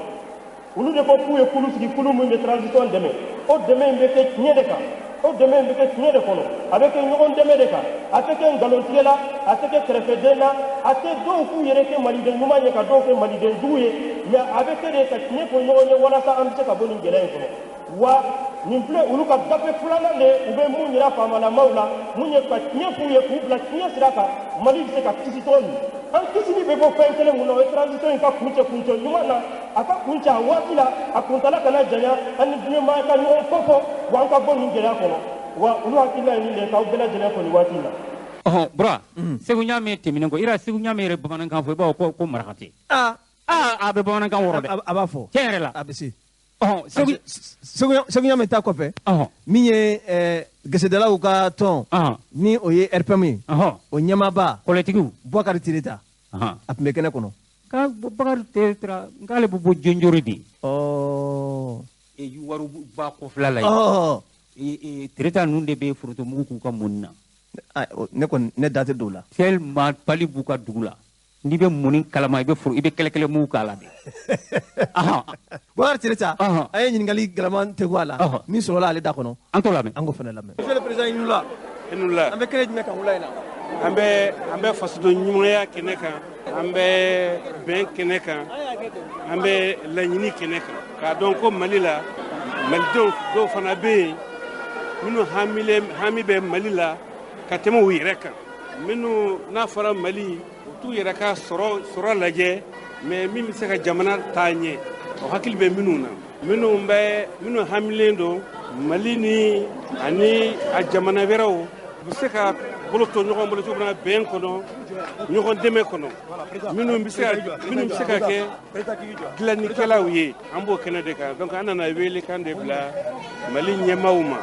Olu de ko k'u ye kulu sigi, kulu min bɛ transition dɛmɛ. O dɛmɛ in bɛ kɛ tiɲɛ de kan, o dɛmɛ in bɛ kɛ tiɲɛ de kɔnɔ, a bɛ kɛ ɲɔgɔn dɛmɛ de kan, a tɛ kɛ nkalontigɛ la, a tɛ kɛ kɛrɛfɛden na, a tɛ dɔw k'u yɛrɛ kɛ maliden ɲuman ye ka dɔw kɛ maliden jugu ye, mais a bɛ kɛ de ka tiɲɛ fɔ ɲɔgɔn ye walasa an bɛ se ka bɔ nin gɛlɛya in kɔnɔ. Wa nin filɛ olu ka gafe filanan de ye, u bɛ mun yira faamalamaw la, mun ye ka tiɲɛ f'u ye, k'u bila tiɲɛ sira kan, Mali bɛ se ka kisi cogo min. An kisili bɛ bɔ fɛn kelen mun na, o ye transition in ka kuncɛ ɲuman na, a ka kuncɛ a waati la, a kuntala kana janya, an ni diɲɛmaa ka ɲɔgɔn kɔfɔ, wa an ka bɔ nin gɛlɛya kɔnɔ. Wa olu hakilina ye nin de ye, k'aw bɛɛ lajɛlen fo nin waati in na. Ɔhɔn, Bura, Segu Ɲame tɛmɛnen kɔ, i Segu Ɲame yɛrɛ bamanankan fɔ, i b'a fɔ ko maraka tɛ. Aa, a bɛ bamanankan wɔrɔ dɛ. A b'a fɔ. Tiɲɛ yɛrɛ la. A bɛ se. Ɔhɔn, Segu. Segu Ɲame ta kɔfɛ, min ye gesedalaw ka tɔn, ni o ye RPM ye, o ɲɛmaaba, kɔlɛtigiw, Bubakari Tereta, a tun bɛ kɛnɛ kɔnɔ. Ka Bubakari Tereta, n k'ale bɛ bɔ Jonjori de. Wari ba kɔfɛla la yen. Tereta ninnu de bɛ forontomugu k'u ka mɔni na. Ne kɔni, ne da tɛ don o la. Tellement pali b'u ka dugu la. N'i bɛ mɔni kalama, i bɛ foro, i bɛ kɛlɛkɛlɛ mugu k'a la de. Bubakari Tereta, an ye ɲininkali galaman tɛgu a la, min sɔrɔla ale da kɔnɔ. An t'o lamɛn. An k'o fana lamɛn. Monsieur le président, i ni wula. I ni wula. An bɛ kɛnɛ jumɛn kan wula in na? An bɛ fasoden ɲumanya kɛnɛ kan, an bɛ bɛn kɛnɛ kan, an bɛ laɲini kɛnɛ kan, k'a dɔn ko Mali la, malidenw dɔw fana bɛ yen minnu hami bɛ Mali la ka tɛmɛ u yɛrɛ kan, minnu n'a fɔra Mali, u t'u yɛrɛ ka sɔrɔ lajɛ, mais min bɛ se ka jamana taa ɲɛ, o hakili bɛ minnu na, minnu hamilen don Mali ni ani a jamana wɛrɛw u bɛ se ka bolo to ɲɔgɔn bolo cogo min na, bɛn kɔnɔ, ɲɔgɔn dɛmɛ kɔnɔ, minnu bɛ se ka kɛ dilannikɛlaw ye, an b'o kɛnɛ de kan. Donc an nana welekan de bila Mali ɲɛmaaw ma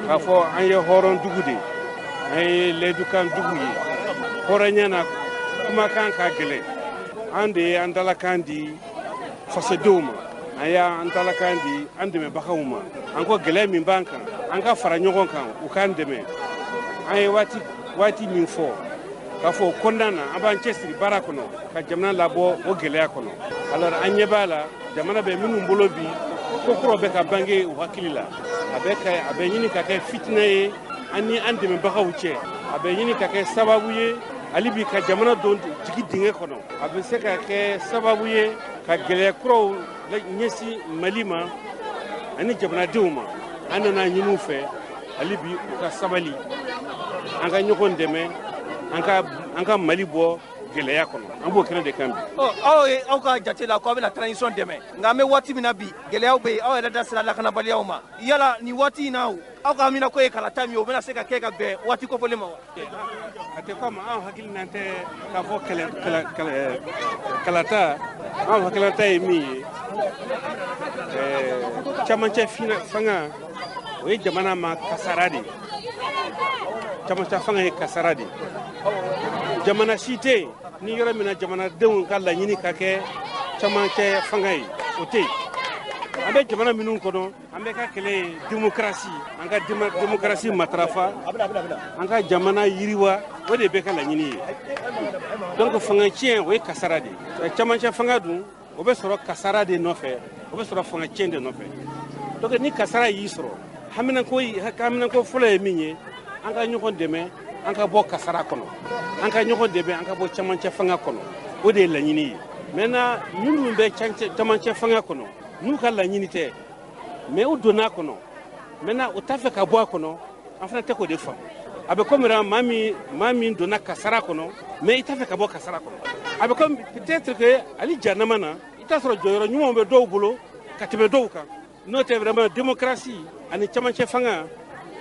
k'a fɔ an ye hɔrɔn dugu de ye, an ye layidukan dugu ye. Hɔrɔnya na, kumakan ka gɛlɛn. An de ye an dalakan di fasodenw ma, an y'an dalakan di an dɛmɛbagaw ma. An ko gɛlɛya min b'an kan, an ka fara ɲɔgɔn kan, u k'an dɛmɛ. An ye waati min fɔ k'a fɔ o kɔnɔna na, an b'an cɛsiri baara kɔnɔ ka jamana labɔ o gɛlɛya kɔnɔ. Alors an ɲɛ b'a la, jamana bɛ minnu bolo bi, ko kuraw bɛ ka bange u hakili la. A bɛ ɲini ka kɛ fitinɛ ye an ni an dɛmɛbagaw cɛ, a bɛ ɲini ka kɛ sababu ye hali bi ka jamana don jigi dingɛ kɔnɔ, a bɛ se ka kɛ sababu ye ka gɛlɛya kuraw ɲɛsin Mali ma ani jamanadenw ma. An nana ɲini u fɛ hali bi u ka sabali, an ka ɲɔgɔn dɛmɛ, an ka Mali bɔ gɛlɛya kɔnɔ. An b'o kɛnɛ de kan bi. Ɔ, aw ye aw ka jate la ko aw bɛna transition dɛmɛ, nka an bɛ waati min na bi, gɛlɛyaw bɛ yen, aw yɛrɛ da sera lakanabaliyaw ma. Yala nin waati in na, aw ka hamina ko ye kalata min ye, o bɛna se ka kɛ ka bɛn waati kofɔlen ma wa? A tɛ komi anw hakilina tɛ k'a fɔ kɛlɛ kɛlɛ kɛlɛ kalata. Anw hakilinata ye min ye, camancɛ fanga, o ye jamana ma kasara de ye. Camancɛ fanga ye kasara de ye. Jamana si tɛ yen ni yɔrɔ min na jamanadenw ka laɲini ka kɛ. camancɛ fanga ye, o tɛ yen. An bɛ jamana minnu kɔnɔ, an bɛ ka kɛlɛ ye démocratie, an ka démocratie matarafa, an ka jamana yiriwa, o de bɛ ka laɲini ye. Donc fanga tiɲɛ, o ye kasara de ye. Camancɛ fanga dun, o bɛ sɔrɔ kasara de nɔfɛ, o bɛ sɔrɔ fanga tiɲɛ de nɔfɛ. Donc ni kasara y'i sɔrɔ, haminanko fɔlɔ ye min ye, an ka ɲɔgɔn dɛmɛ, an ka bɔ kasara kɔnɔ, an ka ɲɔgɔn dɛmɛ, an ka bɔ camancɛ fanga kɔnɔ, o de ye laɲini ye. Maintenant, minnu bɛ camancɛ fanga kɔnɔ, n'u ka laɲini tɛ, mais u donna a kɔnɔ, maintenant u t'a fɛ ka bɔ a kɔnɔ, an fana tɛ k'o de faamu. A bɛ komi maa min donna kasara kɔnɔ, mais i t'a fɛ ka bɔ kasara kɔnɔ. A bɛ komi peut-être que hali jahanama na, i t'a sɔrɔ jɔyɔrɔ ɲumanw bɛ dɔw bolo ka tɛmɛ dɔw kan. N'o tɛ, vraiment, démocratie ani camancɛ fanga,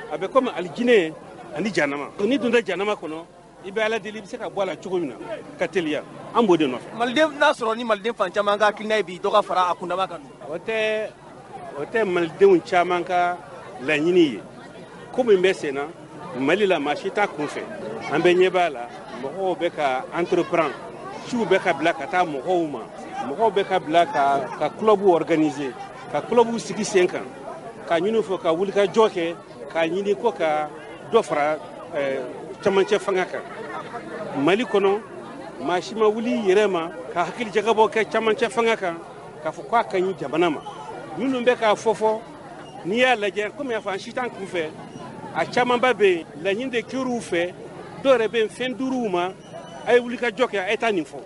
a bɛ komi alijinɛ ani jahanama. N'i donna jahanama kɔnɔ, i bɛ Ala deli i bɛ se ka bɔ a la cogo min na ka teliya, an b'o de nɔfɛ. Maliden n'a sɔrɔ ni maliden fan caman ka hakilina ye bi dɔ ka fara a kundama kan. O tɛ malidenw caman ka laɲini ye. Ko min bɛ sen na Mali la, maa si t'a kun fɛ. An bɛ ɲɛ b'a la, mɔgɔw bɛ ka entreprendre, ciw bɛ ka bila ka taa mɔgɔw ma, mɔgɔw bɛ ka bila ka club organiser, ka club sigi sen kan, ka ɲini fɔ ka wulikajɔ kɛ, k'a ɲini ko ka dɔ fara camancɛ fanga kan Mali kɔnɔ. Maa si ma wuli i yɛrɛ ma ka hakili jagabɔ kɛ camancɛ fanga kan k'a fɔ k'a ka ɲi jamana ma. Minnu bɛ k'a fɔ, n'i y'a lajɛ, komi y'a fɔ, an si t'an kun fɛ. A camanba bɛ yen, laɲini de kɛr'u fɛ. Dɔw yɛrɛ bɛ yen, fɛn duuruw ma, a ye wulikajɔ kɛ, a ye taa nin fɔ,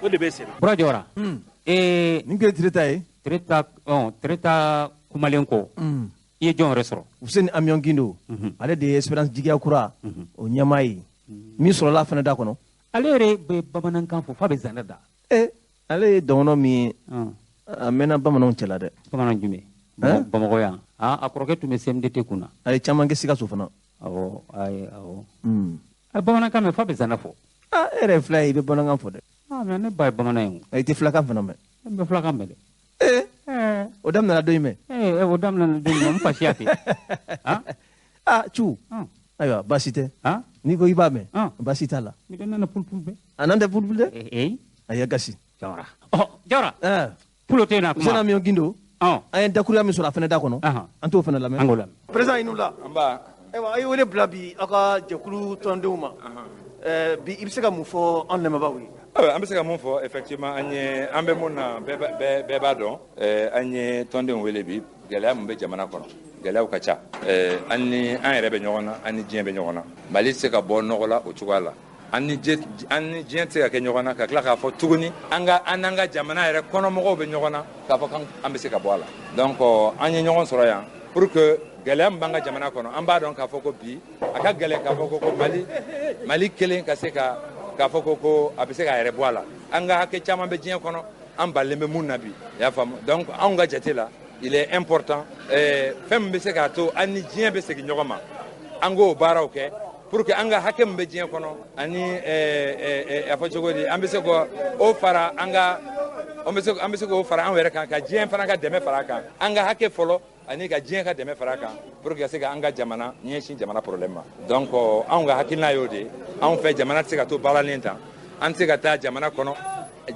o de bɛ sen na. Bura Jawara. Nin kɛ Tireta ye. Tireta, Tireta kumalen kɔ, i ye jɔn yɛrɛ sɔrɔ? Useni Amion Gindo, ale de ye Espérance Jigiya Kura o ɲɛmaa ye, min sɔrɔla a fana da kɔnɔ. Ale yɛrɛ bɛ bamanankan fɔ f'a bɛ zana da. Ale ye dɔgɔnɔ min ye, a mɛnna bamananw cɛla dɛ. Bamanan jumɛn? Bamakɔ yan, a kɔrɔkɛ tun bɛ CMDT kunna. A ye caman kɛ Sikaso fana. Awɔ, ayi, awɔ. A ye bamanankan mɛn f'a bɛ zana fɔ. Ah, e yɛrɛ ye fila ye, i bɛ bamanankan fɔ dɛ. Ah, mais ne ba ye bamanan ye o. I tɛ filakan fana mɛn? N bɛ filakan mɛn dɛ. O daminɛna don jumɛn? O daminɛna don jumɛn? N fa siya ten. Ah, cu, ayiwa, baasi tɛ. N'i ko i b'a mɛn, baasi t'a la. Ne nana pulupulu bɛɛ. A n'an tɛ pulupulu dɛ. Ee. A ye gasi. Jawara, ɔ Jawara, pulo tɛ yen na kuma. Useni Amion Gindo, an ye dakuruya min sɔrɔ a fana da kɔnɔ, an t'o fana lamɛn. An k'o lamɛn. Président, i ni wula. Nba. Ayiwa, a ye wele bila bi aw ka jɛkulu tɔndenw ma bi, i bɛ se ka mun fɔ an lamɛnbaaw ye? Ayiwa, an bɛ se ka mun fɔ? Effectivement, an ye an bɛ mun na, bɛɛ b'a dɔn. An ye tɔndenw wele bi. Gɛlɛya mun bɛ jamana kɔnɔ, gɛlɛyaw ka ca. An ni an yɛrɛ bɛ ɲɔgɔn na, an ni diɲɛ bɛ ɲɔgɔn na. Mali tɛ se ka bɔ nɔgɔ la o cogoya la. An ni diɲɛ tɛ se ka kɛ ɲɔgɔn na, ka tila k'a fɔ tuguni an ka an n'an ka jamana yɛrɛ kɔnɔmɔgɔw bɛ ɲɔgɔn na, k'a fɔ k'an bɛ se ka bɔ a la. Donc an ye ɲɔgɔn sɔrɔ yan pour que gɛlɛya min b'an ka jamana kɔnɔ, an b'a dɔn k'a fɔ ko bi a ka gɛlɛn k'a fɔ ko Mali kelen ka se ka k'a fɔ ko a bɛ se k'a yɛrɛ bɔ a la. An ka hakɛ caman bɛ diɲɛ kɔnɔ, an balilen bɛ mun na bi, i y'a faamu. Donc anw ka jate la, il est important, fɛn min bɛ se k'a to an ni diɲɛ bɛ segin ɲɔgɔn ma, an k'o baaraw kɛ pour que an ka hakɛ min bɛ diɲɛ kɔnɔ, ani a fɔ cogo di, an bɛ se k'o fara an ka an bɛ se k'o fara an yɛrɛ kan, ka diɲɛ fana ka dɛmɛ fara a kan, an ka hakɛ fɔlɔ ani ka diɲɛ ka dɛmɛ fara a kan, pour que ka se ka an ka jamana ɲɛsin jamana problème ma. Donc anw ka hakilina y'o de ye. Anw fɛ, jamana tɛ se ka to baaralen tan, an tɛ se ka taa jamana kɔnɔ,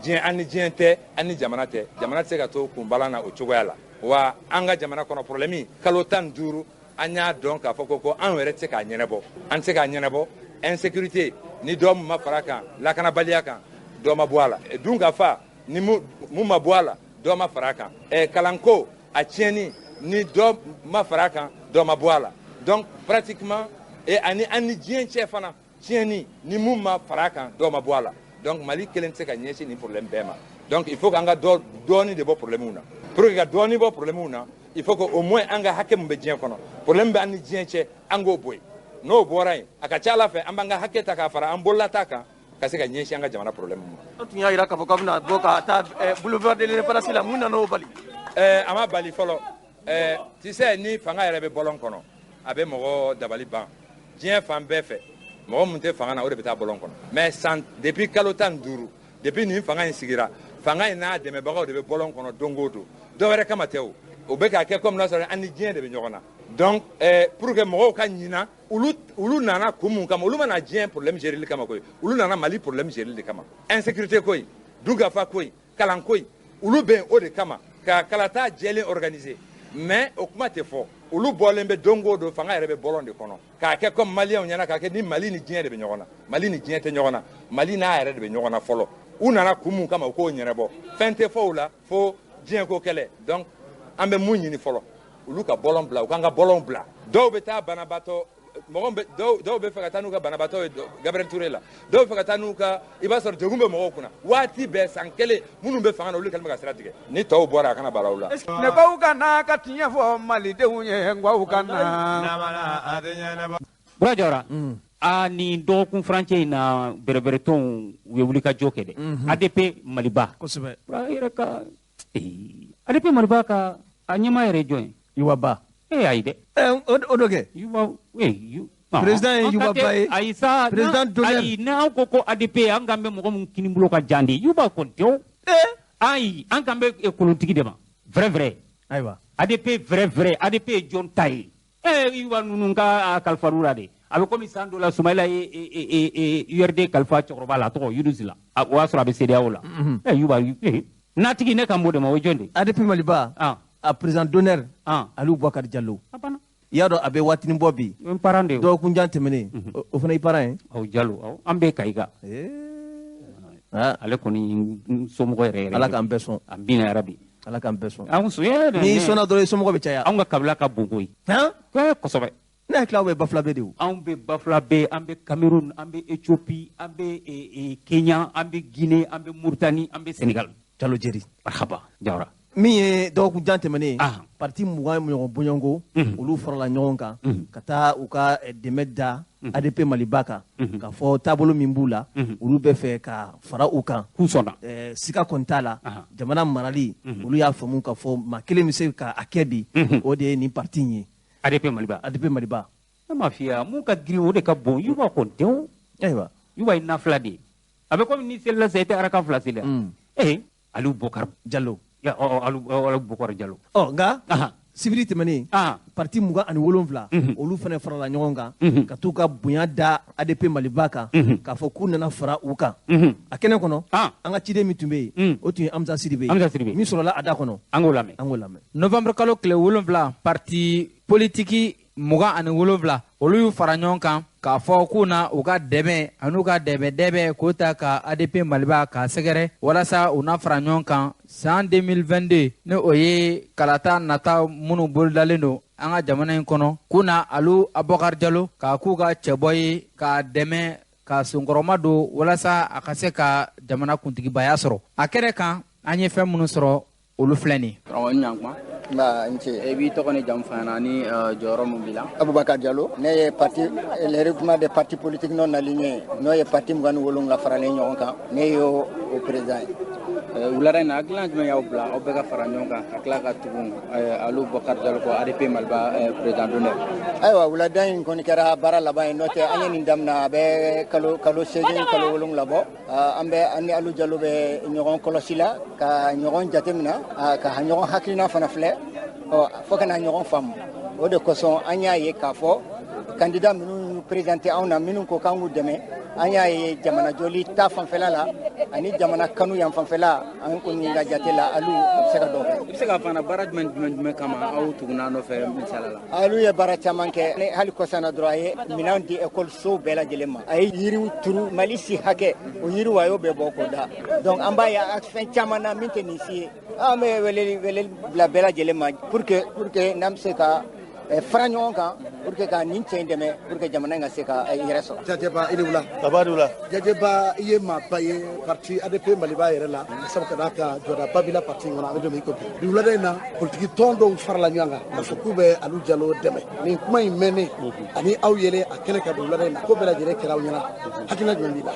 diɲɛ, an ni diɲɛ tɛ, an ni jamana tɛ, jamana tɛ se ka to kunbalan na o cogoya la. Wa an ka jamana kɔnɔ problème, kalo 15, an y'a dɔn k'a fɔ ko anw yɛrɛ tɛ se k'a ɲɛnabɔ, an tɛ se k'a ɲɛnabɔ. Insécurité, ni dɔ ma fara a kan, lakanabaliya kan, dɔ ma bɔ a la. Dun ka fa, ni mun ma bɔ a la, dɔ ma fara a kan. Kalanko a tiɲɛni, ni dɔ ma fara a kan, dɔ ma bɔ a la. Donc pratiquement, et ani an ni diɲɛ cɛ fana tiɲɛni, ni mun ma fara a kan, dɔ ma bɔ a la. Donc Mali kelen tɛ se ka ɲɛsin nin problème bɛɛ ma. Donc il faut k'an ka dɔ dɔɔni de bɔ problème na. Pour que ka dɔɔni bɔ problème na, il faut que au moins an ka hakɛ min bɛ diɲɛ kɔnɔ, problème bɛ an ni diɲɛ cɛ, an k'o bɔ yen. N'o bɔra yen, a ka ca ala fɛ, an b'an ka hakɛ ta k'a fara an bololata kan, ka se ka ɲɛsin an ka jamana problème ma. An tun y'a jira k'a fɔ k'a bɛna bɔ ka taa boulevard de l'Indépendance la, mun nana o bali? A ma bali fɔlɔ. Tu sais, ni fanga yɛrɛ bɛ bɔlɔn kɔnɔ, a bɛ mɔgɔ dabali ban. Diɲɛ fan bɛɛ fɛ, mɔgɔ min tɛ fanga na, o de bɛ taa bɔlɔn kɔnɔ. Mais san depuis kalo 15, depuis nin fanga in sigira, fanga in n'a dɛmɛbagaw de bɛ bɔlɔn kɔnɔ don o don. Dɔ wɛrɛ kama tɛ o, o bɛ k'a kɛ komi n'a sɔrɔ an ni diɲɛ de bɛ ɲɔgɔn na. Donc pour que mɔgɔw ka ɲina olu nana kun mun kama, olu ma na diɲɛ problème gérili kama koyi, olu nana Mali problème gérili de kama. Insécurité ko in, dunkafa ko in, kalan ko in. Olu bɛ yen o de kama ka kalata jɛlen organiser, mais o kuma tɛ fɔ. Olu bɔlen bɛ don o don, fanga yɛrɛ bɛ bɔlɔn de kɔnɔ k'a kɛ comme maliyɛnw ɲɛna, k'a kɛ ni Mali ni diɲɛ de bɛ ɲɔgɔn na. Mali ni diɲɛ tɛ ɲɔgɔn na, Mali n'a yɛrɛ de bɛ ɲɔgɔn na fɔlɔ. U nana kun mun kama, u k'o ɲɛnabɔ. Fɛn tɛ fɔ u la fo diɲɛ ko kɛlɛ. Donc an bɛ mun ɲini fɔlɔ? Olu ka bɔlɔn bila, u k'an ka bɔlɔn bila. Dɔw bɛ taa banabaatɔ, mɔgɔ bɛ dɔw bɛ fɛ ka taa n'u ka banabaatɔ ye Gabriel Touré la, dɔw bɛ fɛ ka taa n'u ka, i b'a sɔrɔ degun bɛ mɔgɔw kunna waati bɛɛ, san kelen minnu bɛ fanga na, olu kɛlen bɛ ka sira tigɛ. Ni tɔw bɔra, a kana bala u la. Ne baw ka na ka tiɲɛ fɔ malidenw ye, n k'aw ka na. Bura Jawara, a nin dɔgɔkun furancɛ in na, bɛrɛbɛrɛtɔnw u ye wulikajɔ kɛ dɛ. ADP Maliba. Kosɛbɛ. Bura yɛrɛ ka ADP Maliba ka a ɲɛmaa yɛrɛ ye jɔn ye? Iwa Ba. Ayi dɛ. O dɔ kɛ. Yuba, président ye Yuba Ba ye. Ayi sa, président d'honneur. Ayi, n'aw ko ko ADP, an kan bɛ mɔgɔ min kini bolo ka jan de, Yuba kɔni tɛ o. Ayi, an kan bɛ kolontigi de ma. Vrai vrai. Ayiwa. ADP vrai vrai, ADP ye jɔn ta ye? Yuba ninnu ka kalifa la de. A bɛ komi san dɔ la, Sumayila ye URD kalifa cɛkɔrɔba la, a tɔgɔ Yunusi la. O y'a sɔrɔ a bɛ CEDEAO la. Yuba, natigi ne kan b'o de ma, o ye jɔn de ye? ADP Maliba. A président d'honneur Aliou Boubacar Diallo. I y'a dɔn a bɛ waatinin bɔ bi. N parent de ye. Dɔgɔkun jan tɛmɛnen, o fana y'i parent ye. Awɔ, Diallo, an bɛɛ Kayi. Ale kɔni n somɔgɔ yɛrɛ yɛrɛ. Ala k'an bɛɛ sɔn. Amina yarabi. Ala k'an bɛɛ sɔn. Anw sɔn. N'i sɔnna dɔrɔn, i somɔgɔ bɛ caya. Anw ka kabila ka bon koyi. Kosɛbɛ. Ne hakili aw bɛ Bafulabe de o. Anw bɛ Bafulabe, an bɛ Cameroun, an bɛ Éthiopie, an bɛ Kenya, an bɛ Guinée, an bɛ Mauritanie, an bɛ Sénégal. Diallo Jeri. Marhaba Jawara. Min ye dɔgɔkun jan tɛmɛnen, parti 20 ɲɔgɔn bɔɲɔgɔnko, olu farala ɲɔgɔn kan ka taa u ka dɛmɛ da ADP Maliba kan, k'a fɔ taabolo min b'u la, olu bɛ fɛ ka fara u kan. K'u sɔnna. Sika kɔni t'a la, jamana marali, olu y'a faamu k'a fɔ maa kelen bɛ se k'a kɛ bi, o de ye nin parti in ye. ADP Maliba. ADP Maliba. Ne m'a f'i ye, mun ka girin o de ka bon, Yuba kɔni tɛ o. Ayiwa. Yuba ye nafila de ye. A bɛ komi ni selila sisan, i tɛ araka fila seli. Aliou Boubacar Diallo. Aliou Boubacar Diallo. Ɔ nka sibiri tɛmɛnen, parti 27, olu fana farala ɲɔgɔn kan ka t'u ka bonya da ADP Maliba kan, k'a fɔ k'u nana fara u kan. A kɛnɛ kɔnɔ, an ka ciden min tun bɛ yen, o tun ye Amza Sidibe ye. Amza Sidibe. Min sɔrɔla a da kɔnɔ. An k'o lamɛn. An k'o lamɛn. Novembre kalo tile 7, parti politiki 27, olu y'u fara ɲɔgɔn kan k'a fɔ k'u na u ka dɛmɛ an'u ka dɛmɛ k'o ta ka ADP Maliba k'a sɛgɛrɛ walasa u na fara ɲɔgɔn kan san 2022, ni o ye kalata nata minnu bolodalen don an ka jamana in kɔnɔ, k'u na Aliou Boubacar Diallo k'a k'u ka cɛbɔ ye k'a dɛmɛ ka senkɔrɔma don walasa a ka se ka jamana kuntigibaya sɔrɔ. A kɛnɛ kan, an ye fɛn minnu sɔrɔ, olu filɛ nin ye. Karamɔgɔ, ni ɲankuma. Nba, n ce. E b'i tɔgɔ ni jamu fɔ an ɲɛna ni jɔyɔrɔ mun b'i la? Aboubacar Diallo, ne ye parti le regroupement des partis politiques non alignés, n'o ye parti 27 faralen ɲɔgɔn kan, ne y'o o président ye. Wulada in na, hakilina jumɛn y'aw bila aw bɛɛ ka fara ɲɔgɔn kan ka tila ka tugu Aliou Boubacar Diallo kɔ, ADP Maliba président d'honneur? Ayiwa, wulada in kɔni kɛra baara laban ye, n'o tɛ an ye nin daminɛ a bɛ kalo 8, kalo 7 bɔ. An bɛ an ni Aliou Diallo bɛ ɲɔgɔn kɔlɔsi la, ka ɲɔgɔn jateminɛ, ka ɲɔgɔn hakilina fana filɛ, fo ka na ɲɔgɔn faamu. O de kosɔn an y'a ye k'a fɔ candidat minnu présenté anw na, minnu ko k'an k'u dɛmɛ, an y'a ye jamana jɔli ta fanfɛla la ani jamana kanu yan fanfɛla, an kɔni ka jate la, Aliou a bɛ se ka dɔ kɛ. I bɛ se k'a fɔ an na baara jumɛn kama aw tugunna nɔfɛ misali la? Aliou ye baara caman kɛ. Ne hali kɔsa na dɔrɔn, a ye minɛnw di école sow bɛɛ lajɛlen ma, a ye yiriw turu, Mali si hakɛ o yiriw a y'o bɛɛ bɔ k'o da. Donc an b'a ye a fɛn caman na min tɛ nin si ye. An bɛ weleli bila bɛɛ lajɛlen ma pour que n'an bɛ se ka fara ɲɔgɔn kan pour que ka nin cɛ in dɛmɛ, pour que jamana in ka se ka yɛrɛ sɔrɔ. Jajɛba, i ni wula. Baba, ni wula. Jajɛba, i ye maaba ye parti ADP Maliba yɛrɛ la, sabu ka d'a kan jɔdaba b'i la parti in kɔnɔ. An bɛ don min i ko bi, bi wulada in na, politiki tɔn dɔw farala ɲɔgɔn kan k'a fɔ k'u bɛ Aliou Diallo dɛmɛ. Nin kuma in mɛnnen ani aw yɛlɛ a kɛnɛ ka don wulada in na, ko bɛɛ lajɛlen kɛra aw ɲɛna, hakilina jumɛn b'i la?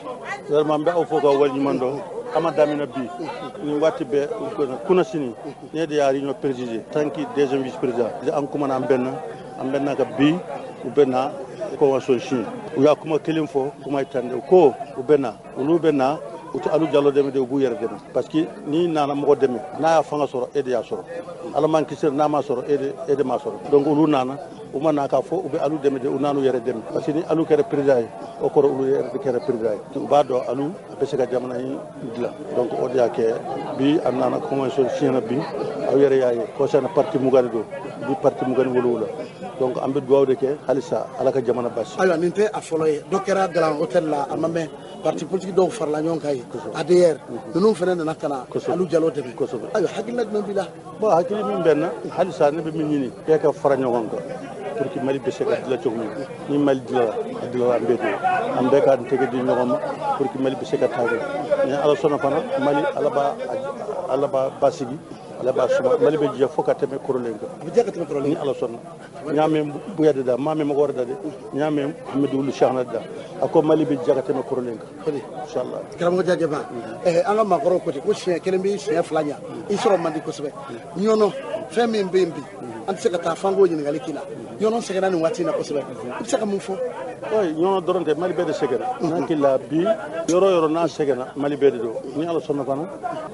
Vraiment, n bɛ aw fo ka waleɲuman dɔn. An ma daminɛ bi, nin waati bɛɛ kunna sini ne de y'a réunion présidée tant que deuxième vice président. An kumana, an bɛnna ka bi u bɛ na convention signé. U y'a kuma kelen fɔ, kuma ye tan de ko u bɛ na, olu bɛ na, u tɛ Aliou Diallo dɛmɛ de, u b'u yɛrɛ dɛmɛ, parce que n'i nana mɔgɔ dɛmɛ, n'a y'a fanga sɔrɔ, e de y'a sɔrɔ. Ala m'an kisi n'a ma sɔrɔ, e de m'a sɔrɔ. Donc olu nana, U ma na k'a fɔ u bɛ Alu dɛmɛ de, u n'anu yɛrɛ dɛmɛ, parce que ni Alu kɛra président ye, o kɔrɔ olu yɛrɛ de kɛra président ye. U b'a dɔn Alu a bɛ se ka jamana in dilan. Donc o de y'a kɛ bi a nana convention signé bi. Aw yɛrɛ y'a ye concerne parti 20 de don bi, parti 27. Donc an bɛ dugawu de kɛ halisa Ala ka jamana basi. Ayiwa, nin tɛ a fɔlɔ ye. Dɔ kɛra Garan Hotel la, a ma mɛn, parti politique dɔw farala ɲɔgɔn kan yen, ADR ninnu fana nana ka na Alu Jalo dɛmɛ. Ayiwa, hakilina jumɛn b'i la? Bon, hakili min bɛ n na halisa, ne bɛ min ɲini, bɛɛ ka fara ɲɔgɔn kan pour que Mali bɛ se ka dilan cogo min. Ni Mali dilanna, a dilanna an bɛɛ de, an bɛɛ k'an tɛgɛ di ɲɔgɔn ma pour que Mali bɛ se ka taa ɲɛ. Ni Ala sɔnna fana, Mali Ala b'a basigi, Ala b'a suma, Mali bɛ jɛ fo ka tɛmɛ kɔrɔlen kan. A bɛ jɛ ka tɛmɛ kɔrɔlen. Ni Ala sɔnna. N y'a mɛn Buya de da, n m'a mɛn mɔgɔ wɛrɛ da dɛ, n y'a mɛn Hamidu Wulu Cheikhna da, a ko Mali bɛ jɛ ka tɛmɛ kɔrɔlen kan, inshallah. Karamɔgɔ Jajɛba, an ka maakɔrɔw ko ten ko siɲɛ kelen bɛ siɲɛ fila ɲɛ, i sɔrɔ man di kosɛbɛ. Ɲɔnɔ fɛn min bɛ yen bi, an tɛ se ka taa f'an k'o ɲininkali k'i la. Ɲɔnɔ sɛgɛnna nin waati in na kosɛbɛ, i bɛ se ka mun fɔ? Ɲɔnɔ dɔrɔn tɛ, Mali bɛɛ de sɛgɛnna. N'a k'i la bi, yɔrɔ yɔrɔ n'a sɛgɛnna, Mali bɛɛ de don. Ni Ala sɔnna fana,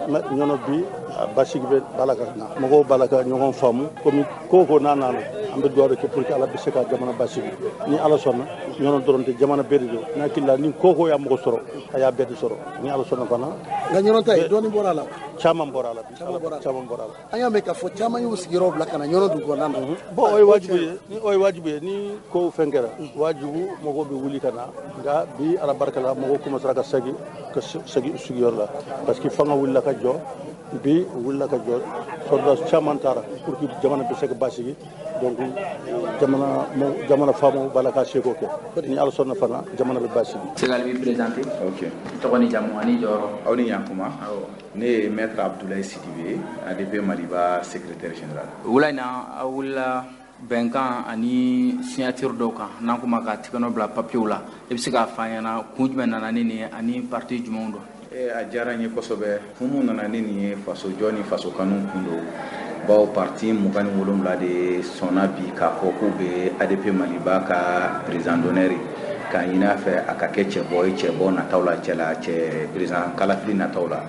Ɲɔnɔ bi a basigi bɛ b'a la ka na, mɔgɔw b'a la ka ɲɔgɔn faamu. Komi ko n'a nana, an bɛ dugawu de kɛ pour que Ala bɛ se ka jamana basigi. Ni Ala sɔnna, Ɲɔnɔ dɔrɔn tɛ, jamana bɛɛ de don. N'a k'i la ni ko y'a mɔgɔ sɔrɔ, a y'a bɛɛ de sɔrɔ. Ni Ala sɔnna fana. Nka Ɲɔnɔ ta ye dɔɔnin bɔra a la. Caman bɔra a la bi, caman bɔra a la. An y'a mɛn k'a fɔ caman y'u sigiyɔrɔ bila ka na Ɲɔnɔ dugu kɔnɔna na. Bon, o ye wajibi ye, ni o ye wajibi ye, ni ko fɛn kɛra wajibu, mɔgɔw bɛ wuli ka na. Nka bi, Ala barika la, mɔgɔw commencera ka segin u sigiyɔrɔ la, parce que fanga wulila ka jɔ bi, u wulila ka jɔ, sɔrɔdasi caman taara pour que jamana bɛ se ka basigi. Donc jamana faamaw b'a la ka seko kɛ. Ni Ala sɔnna fana, jamana bɛ basigi. Segal b'i présenter. Ok. Tɔgɔ ni jamu ani jɔyɔrɔ. Aw ni ɲankuma. Ne ye maître Abdoulaye Sidibé, ADP Maliba secrétaire général. Wula in na, aw wulila bɛnkan ani signature dɔw kan, n'an ko ma ka tigɛnɔ bila papiyew la. I bɛ se k'a fɔ an ɲɛna kun jumɛn nana ni nin ye ani parti jumɛnw don? A diyara n ye kosɛbɛ. Kun mun nana ni nin ye, fasojɔ ni faso kanu kun don, bawo parti 27 de sɔnna bi k'a fɔ k'u bɛ ADP Maliba ka président d'honneur k'a ɲini a fɛ a ka kɛ cɛbɔ ye cɛbɔ nataw la, cɛla cɛ président kalafili nataw la.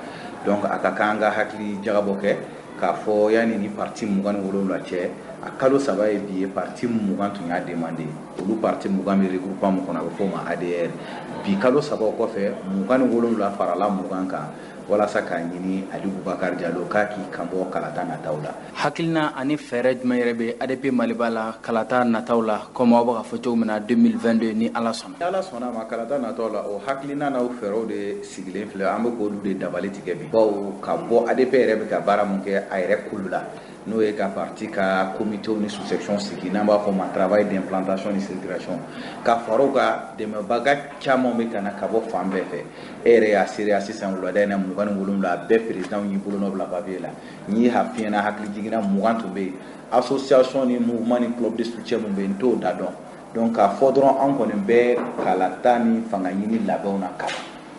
Donc a ka kan an ka hakili jagabɔ kɛ k'a fɔ yanni ni parti 27 cɛ, a kalo 3 ye bi ye, parti 20 tun y'a demandé. Olu parti 20 bɛ regroupement min kɔnɔ, a bɛ f'o ma ADR. Bi kalo 3 kɔfɛ, 27 farala 20 kan walasa k'a ɲini Ali Bubakar Jalo k'a k'i kanbɔ kalata nataw la. Hakilina ani fɛɛrɛ jumɛn yɛrɛ bɛ ADP Maliba la kalata nataw la, komi aw bɛ k'a fɔ cogo min na 2022, ni Ala sɔnna? Ni Ala sɔnna ma, kalata nataw la, o hakilina n'aw fɛɛrɛw de sigilen filɛ, an bɛ k'olu de dabali tigɛ bi, bawo ka bɔ ADP yɛrɛ bɛ ka baara mun kɛ a yɛrɛ kulu la, n'o ye ka parti ka comité ni sous-section sigi, n'an b'a fɔ ma travail d'implantation ni circulation, ka fara o kan, dɛmɛbaga caman bɛ ka na ka bɔ fan bɛɛ fɛ. E yɛrɛ y'a seereya sisan, wulada in na, 27 a bɛɛ président y'i bolonɔ bila papier la. N'i y'a f'i ɲɛna, hakili jiginna, 20 tun bɛ yen, association ni mouvement ni club de soutien mun bɛ yen, n t'o da dɔn. Donc k'a fɔ dɔrɔn, an kɔni bɛ kalata ni fanga ɲini labɛnw na kaban,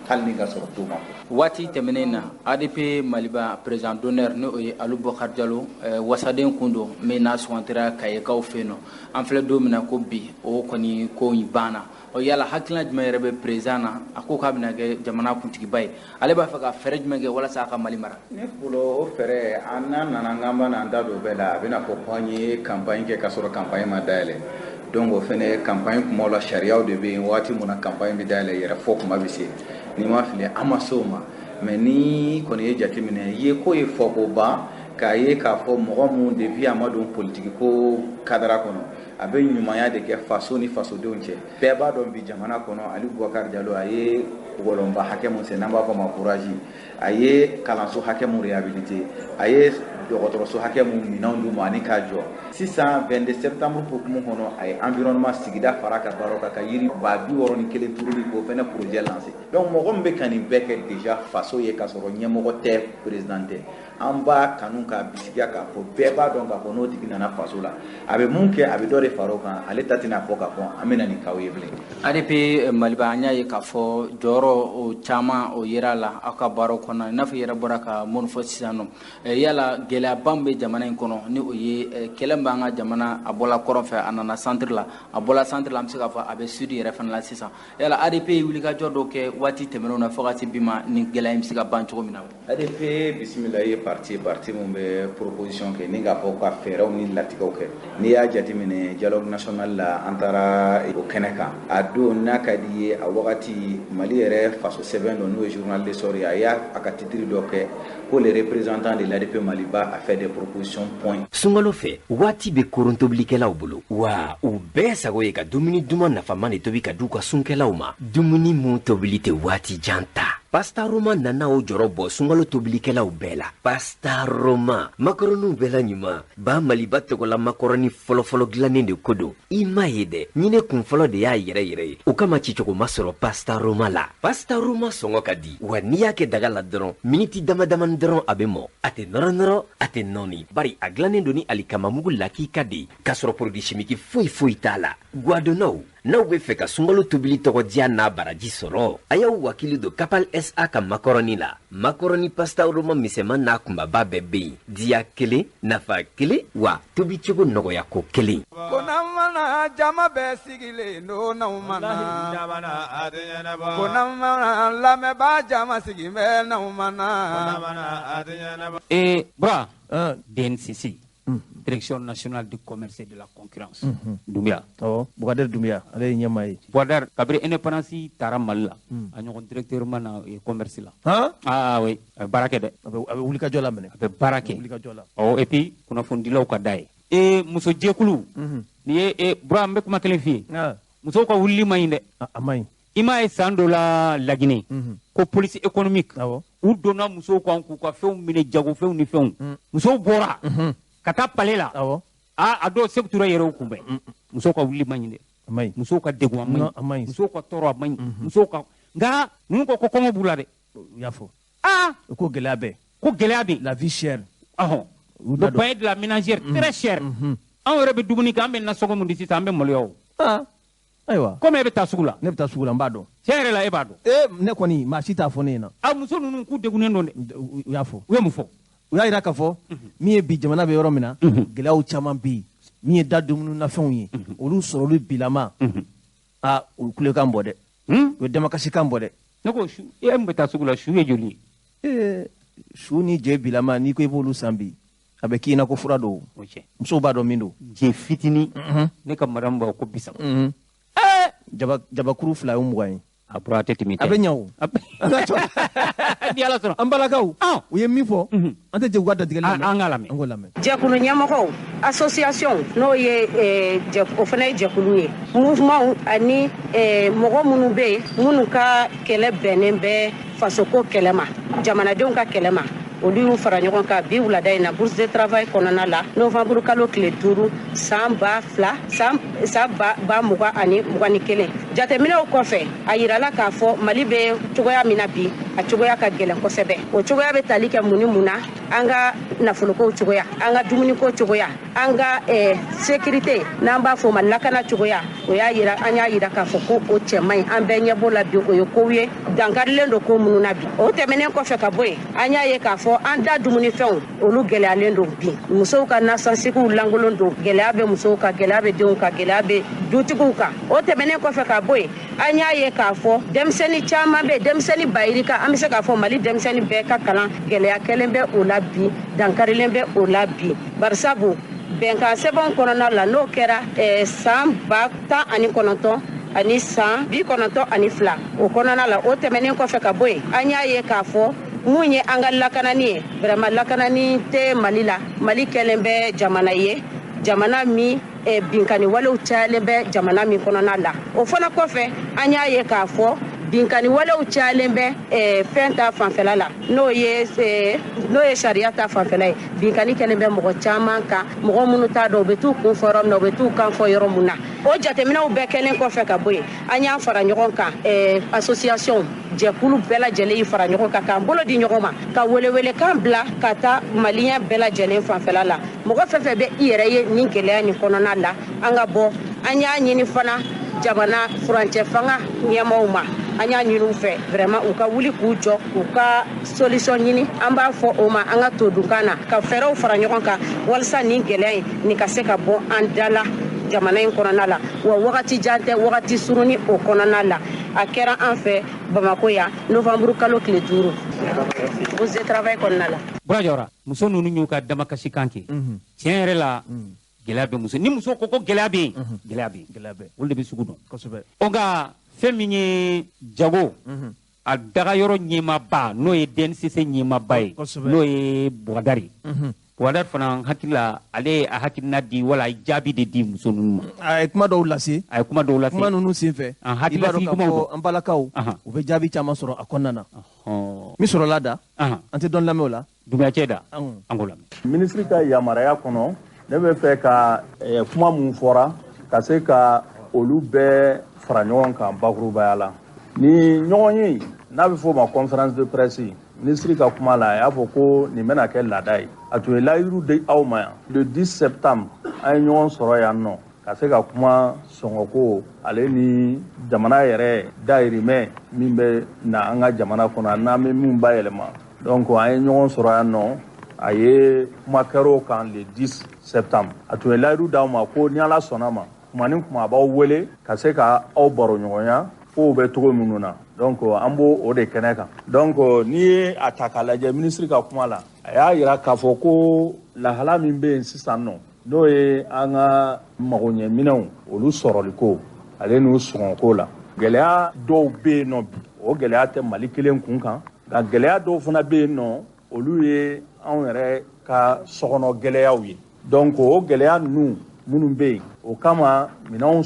hali ni ka sɔrɔ t'o ma fɔ. Waati tɛmɛnen na, ADP Maliba président d'honneur, n'o ye Alu Bɔkari Jalo, wasaden kun don min n'a sugantira Kayekaw fɛ yen nɔ. An filɛ don min na ko bi, o kɔni ko in banna. Ɔ, yala hakilina jumɛn yɛrɛ bɛ président na? A ko k'a bɛna kɛ jamana kuntigiba ye, ale b'a fɛ ka fɛɛrɛ jumɛn kɛ walasa a ka Mali mara? Ne bolo, o fɛɛrɛ, an n'an nana k'an b'a n'an da don bɛɛ la, a bɛna fɔ ko an ye campagne kɛ k'a sɔrɔ campagne ma dayɛlɛ. Donc o fɛnɛ campagne kumaw la, sariyaw de bɛ yen. Waati mun na campagne bɛ dayɛlɛ, yɛrɛ fɔ kuma bɛ se. N'i ma fili, an ma se o ma. Mais ni kɔni ye jateminɛ ye, ko ye fɔ ko ban k'a ye k'a fɔ mɔgɔ mun depuis a ma don politiki ko kadara kɔnɔ, a bɛ ɲumanya de kɛ faso ni fasodenw cɛ. Bɛɛ b'a dɔn bi jamana kɔnɔ, Ali Bubakari Jalo a ye wɔlɔnba hakɛ mun sen, n'an b'a fɔ ma forage, a ye kalanso hakɛ mun réhabilité, a ye dɔgɔtɔrɔso hakɛ mun minɛnw d'u ma ani k'a jɔ. Sisan 22 septembre hukumu kɔnɔ, a ye environnement sigida fara ka baaraw kan, ka yiri 61 000 turuli k'o fɛnɛ projet lancé. Donc mɔgɔ min bɛ ka nin bɛɛ kɛ déjà faso ye, k'a sɔrɔ ɲɛmɔgɔ tɛ, président tɛ, an b'a kanu k'a bisigiya k'a fɔ bɛɛ b'a dɔn k'a fɔ n'o tigi nana faso la, a bɛ mun kɛ, a bɛ dɔ de fara o kan. Ale ta tɛna fɔ k'a fɔ an bɛna nin k'aw ye bilen. ADP Maliba, an y'a ye k'a fɔ jɔyɔrɔ Sɔrɔ o caman o yera la aw ka baaraw kɔnɔ, i n'a fɔ i yɛrɛ bɔra ka mun fɔ sisan nɔ. Yala gɛlɛyaba min bɛ jamana in kɔnɔ, ni o ye kɛlɛ min b'an ka jamana, a bɔla kɔrɔn fɛ, a nana centre la, a bɔla centre la, an bɛ se k'a fɔ a bɛ sud yɛrɛ fana la sisan. Yala ADP ye wulikajɔ dɔw kɛ waati tɛmɛnenw na fo ka se bi ma, nin gɛlɛya in bɛ se ka ban cogo min na? ADP bisimila ye parti mun bɛ proposition kɛ ni k'a fɔ ka fɛɛrɛw ni latigɛw kɛ. N'i y'a jateminɛ dialogue national la, an taara o kɛnɛ kan, a don n'a ka di ye, a wagati Mali yɛrɛ faso sɛbɛn dɔ, n'o ye journal L'Essor ye, a y'a a ka titre dɔ kɛ ko les représentants de l'ADP Maliba a fait des propositions, point. Sunkalo fɛ, waati bɛ koron tobilikɛlaw bolo wa, u bɛɛ sago ye ka dumuni duman nafama de tobi ka d'u ka sunkɛlaw ma, dumuni mun tobili tɛ waati jan ta. Pasta Roma nana o jɔrɔ bɔ sunkalo tobilikɛlaw bɛɛ la. Pasta Roma makaroniw bɛɛ la ɲuman ba, Maliba tɔgɔla makɔrɔni fɔlɔfɔlɔ dilannen de ko don. I m'a ye dɛ, ɲinɛ kun fɔlɔ de y'a yɛrɛ yɛrɛ ye, o kama cicogo ma sɔrɔ Pasta Roma la. Pasta Roma sɔngɔ ka di wa, n'i y'a kɛ daga la dɔrɔn, miniti dama damani dɔrɔn a bɛ mɔ. A tɛ nɔrɔ nɔrɔ, a tɛ nɔɔni, bari a dilannen don ni alikamamugu lakika de ye, k'a sɔrɔ produit chimique foyi foyi t'a la. Guwadonnaw, n'aw bɛ fɛ ka sunkalo tobili tɔgɔ diya n'a baraji sɔrɔ, a y'aw wakili don Kapal SA ka makɔrɔni la. Makɔrɔni Pasta Roma misɛnman n'a kunbaba bɛɛ bɛ yen. Diya kelen, nafa kelen wa, tobicogo nɔgɔya ko kelen. Ko n'aw mana jama bɛɛ sigilen don, n'aw mana ko n'aw mana lamɛnbaa jama sigi bɛ, n'aw mana. Et Bra, DNCC, Direction nationale du commerce et de la concurrence. Doumbia. Awɔ, Bukadari Doumbia, ale ye ɲɛmaa ye. Bouadar, kabiri indépendance taara Mali la, a ɲɔgɔn directeur ma na commerce la. Han? Ah oui, a bɛ baara kɛ dɛ. A bɛ wulikajɔ la minɛ. A bɛ baara kɛ. Wulikajɔ la. Ɔ, et puis kunnafonidilaw ka d'a ye. E muso jɛkulu. Nin ye e Bura, n bɛ kuma kelen f'i ye. Musow ka wulili man ɲi dɛ. A man ɲi. I m'a ye san dɔ la Laginɛ, ko police économique, u donna musow kan k'u ka fɛnw minɛ, jagofɛnw ni fɛnw. Musow bɔra ka taa palais la. Aa, a dɔw Seku Ture yɛrɛ y'u kunbɛn. Musow ka wuli man ɲi dɛ. Musow ka degun a man ɲi. Musow ka tɔɔrɔ a man ɲi. Musow ka, nka ninnu ko ko kɔngɔ b'u la dɛ. U y'a fɔ. Aa. Ko gɛlɛya bɛ. Ko gɛlɛya bɛ. La vie chère. Ɔhɔn. Le panier de la ménagère très cher. Anw yɛrɛ bɛ dumuni kɛ, an bɛ nasɔngɔ mun di sisan, an bɛ maloya o. Ayiwa. Komi e bɛ taa sugu la. Ne bɛ taa sugu la, n b'a dɔn. Tiɲɛ yɛrɛ la, e b'a dɔn. Ee, ne kɔni, maa si t'a fɔ ne ɲɛna. A muso ninnu k'u degunnen don dɛ. U y'a fɔ. U ye mun fɔ? U y'a jira k'a fɔ min ye bi jamana bɛ yɔrɔ min na, gɛlɛyaw caman bɛ yen, min ye da dumunifɛnw ye, olu sɔrɔli bilama, aa, u kulekan bɔ dɛ, u ye damakasikan bɔ dɛ. Ne ko su, e min bɛ taa sugu la, su ye joli ye? Ee, su ni je bilama, n'i ko i b'olu san bi, a bɛ k'i na ko fura don. Musow b'a dɔn min don. Je fitinin, ne ka madame b'a ko 30. Jabakuru 2 ye 20 ye. A bɔra a tɛ tɛmɛ. A bɛ ɲɛ o. Ni Ala sɔnna. An balakaw, u ye min fɔ, an tɛ jɛ u ka datigɛli lamɛn. An k'a lamɛn. An k'o lamɛn. Jɛkulu ɲɛmɔgɔw, association, n'o ye o fana ye jɛkulu ye, mouvement ani mɔgɔ minnu bɛ yen, minnu ka kɛlɛ bɛnnen bɛ fasoko kɛlɛ ma, jamanadenw ka kɛlɛ ma, olu y'u fara ɲɔgɔn kan bi wulada in na bourse de travail kɔnɔna la, novembre kalo tile 5 san 2000 san 2021. Jateminɛw kɔfɛ, a yirala k'a fɔ Mali bɛ cogoya min na bi, a cogoya ka gɛlɛn kosɛbɛ. O cogoya bɛ tali kɛ mun ni mun na? An ka nafolokow cogoya, an ka dumuniko cogoya, an ka sécurité, n'an b'a fɔ o ma lakana cogoya. O y'a yira, an y'a yira k'a fɔ ko o cɛ man ɲi, an bɛɛ ɲɛ b'o la bi, o ye kow ye dankarilen don ko minnu na bi. O tɛmɛnen kɔfɛ ka bɔ yen, an y'a ye k'a fɔ an da dumunifɛnw, olu gɛlɛyalen don bi. Musow ka nasansigiw lankolon don, gɛlɛya bɛ musow kan, gɛlɛya bɛ denw kan, gɛlɛya bɛ dutigiw kan. O tɛmɛnen kɔfɛ ka bɔ yen, an y'a ye k'a fɔ denmisɛnnin caman bɛ, denmisɛnnin bayirika, an bɛ se k'a fɔ Mali denmisɛnnin bɛɛ ka kalan gɛlɛya kɛlen bɛ o la bi, dankarilen bɛ o la bi. Barisabu bɛnkan sɛbɛnw kɔnɔna la, n'o kɛra san 2019 ani san 92 o kɔnɔna la. O tɛmɛnen kɔfɛ ka bɔ yen, an y'a ye k'a fɔ mun ye an ka lakanani ye, vraiment lakanani tɛ Mali la. Mali kɛlen bɛ jamana ye, jamana min binkani walew cayalen bɛ jamana min kɔnɔna la. O fana kɔfɛ, an y'a ye k'a fɔ binkani walew cayalen bɛ fɛn ta fanfɛla la, n'o ye sariya ta fanfɛla ye. Binkani kɛlen bɛ mɔgɔ caman kan, mɔgɔ minnu t'a dɔn u bɛ t'u kun fɔ yɔrɔ min na, u bɛ t'u kan fɔ yɔrɔ min na. O jateminɛw bɛɛ kɛlen kɔfɛ ka bɔ yen, an y'an fara ɲɔgɔn kan, association jɛkulu bɛɛ lajɛlen y'i fara ɲɔgɔn kan k'an bolo di ɲɔgɔn ma, ka welewelekan bila ka taa maliyɛn bɛɛ lajɛlen fanfɛla la. Mɔgɔ fɛn fɛn bɛ i yɛrɛ ye nin gɛlɛya nin kɔnɔna la, an ka bɔ. An y'a ɲini fana jamana furancɛ fanga ɲɛmaaw ma, An y'a ɲini u fɛ vraiment u ka wuli k'u jɔ, u ka solution ɲini. An b'a fɔ o ma an ka todunkan na, ka fɛɛrɛw fara ɲɔgɔn kan walasa nin gɛlɛya in nin ka se ka bɔ an da la jamana in kɔnɔna la. Wa wagati jan tɛ, wagati surunni o kɔnɔna la. A kɛra an fɛ Bamakɔ yan novembre kalo tile 5 bourse de travail kɔnɔna la. Bura Jawara, muso ninnu y'u ka damakasikan kɛ. Tiɲɛ yɛrɛ la, gɛlɛya bɛ muso. Ni muso ko gɛlɛya bɛ yen, gɛlɛya bɛ yen, olu de bɛ sugu dɔn. O nka fɛn min ye jago, a dagayɔrɔ ɲɛmaaba, n'o ye DNCC ɲɛmaaba ye, n'o ye Bougadary. Bougadary fana hakili la, ale ye a hakilina di wala a ye jaabi de di muso ninnu ma. A ye kuma dɔw lase. A ye kuma dɔw lase. Kuma ninnu senfɛ, i b'a dɔn k'a fɔ an balakaw, u bɛ jaabi caman sɔrɔ a kɔnɔna na. Min sɔrɔla da, an tɛ dɔn lamɛn o la. Dunbiyacɛ da, an k'o lamɛn. Minisiri ka yamaraya kɔnɔ, ne bɛ fɛ ka kuma mun fɔra ka se ka olu bɛɛ fara ɲɔgɔn kan bakurubaya la. Ni ɲɔgɔn ye, n'a bɛ fɔ o ma conférence de presse, minisiri ka kuma la, a y'a fɔ ko nin bɛna kɛ laada ye. A tun ye layiru di aw ma yan le 10 septembre, an ye ɲɔgɔn sɔrɔ yan nɔ ka se ka kuma sɔngɔko ale ni jamana yɛrɛ dayirimɛ min bɛ na an ka jamana kɔnɔ, n'an bɛ min bayɛlɛma. Donc an ye ɲɔgɔn sɔrɔ yan nɔ, a ye kuma kɛr'o kan le 10 septembre. A tun ye layiru d'aw ma ko ni Ala sɔnna ma, kuma ni kuma a b'aw wele ka se ka aw baro ɲɔgɔnya kow bɛ cogo minnu na. Donc an b'o o de kɛnɛ kan. Donc n'i ye a ta k'a lajɛ minisiri ka kuma la, a y'a yira k'a fɔ ko lahala min bɛ yen sisan nɔ, n'o ye an ka magoɲɛminɛnw olu sɔrɔliko ale n'u sɔngɔko la, gɛlɛya dɔw bɛ yen nɔ bi. O gɛlɛya tɛ Mali kelen kun kan, nka gɛlɛya dɔw fana bɛ yen nɔ, olu ye anw yɛrɛ ka sokɔnɔ gɛlɛyaw ye. Donc o gɛlɛya ninnu minnu bɛ yen, o kama minɛn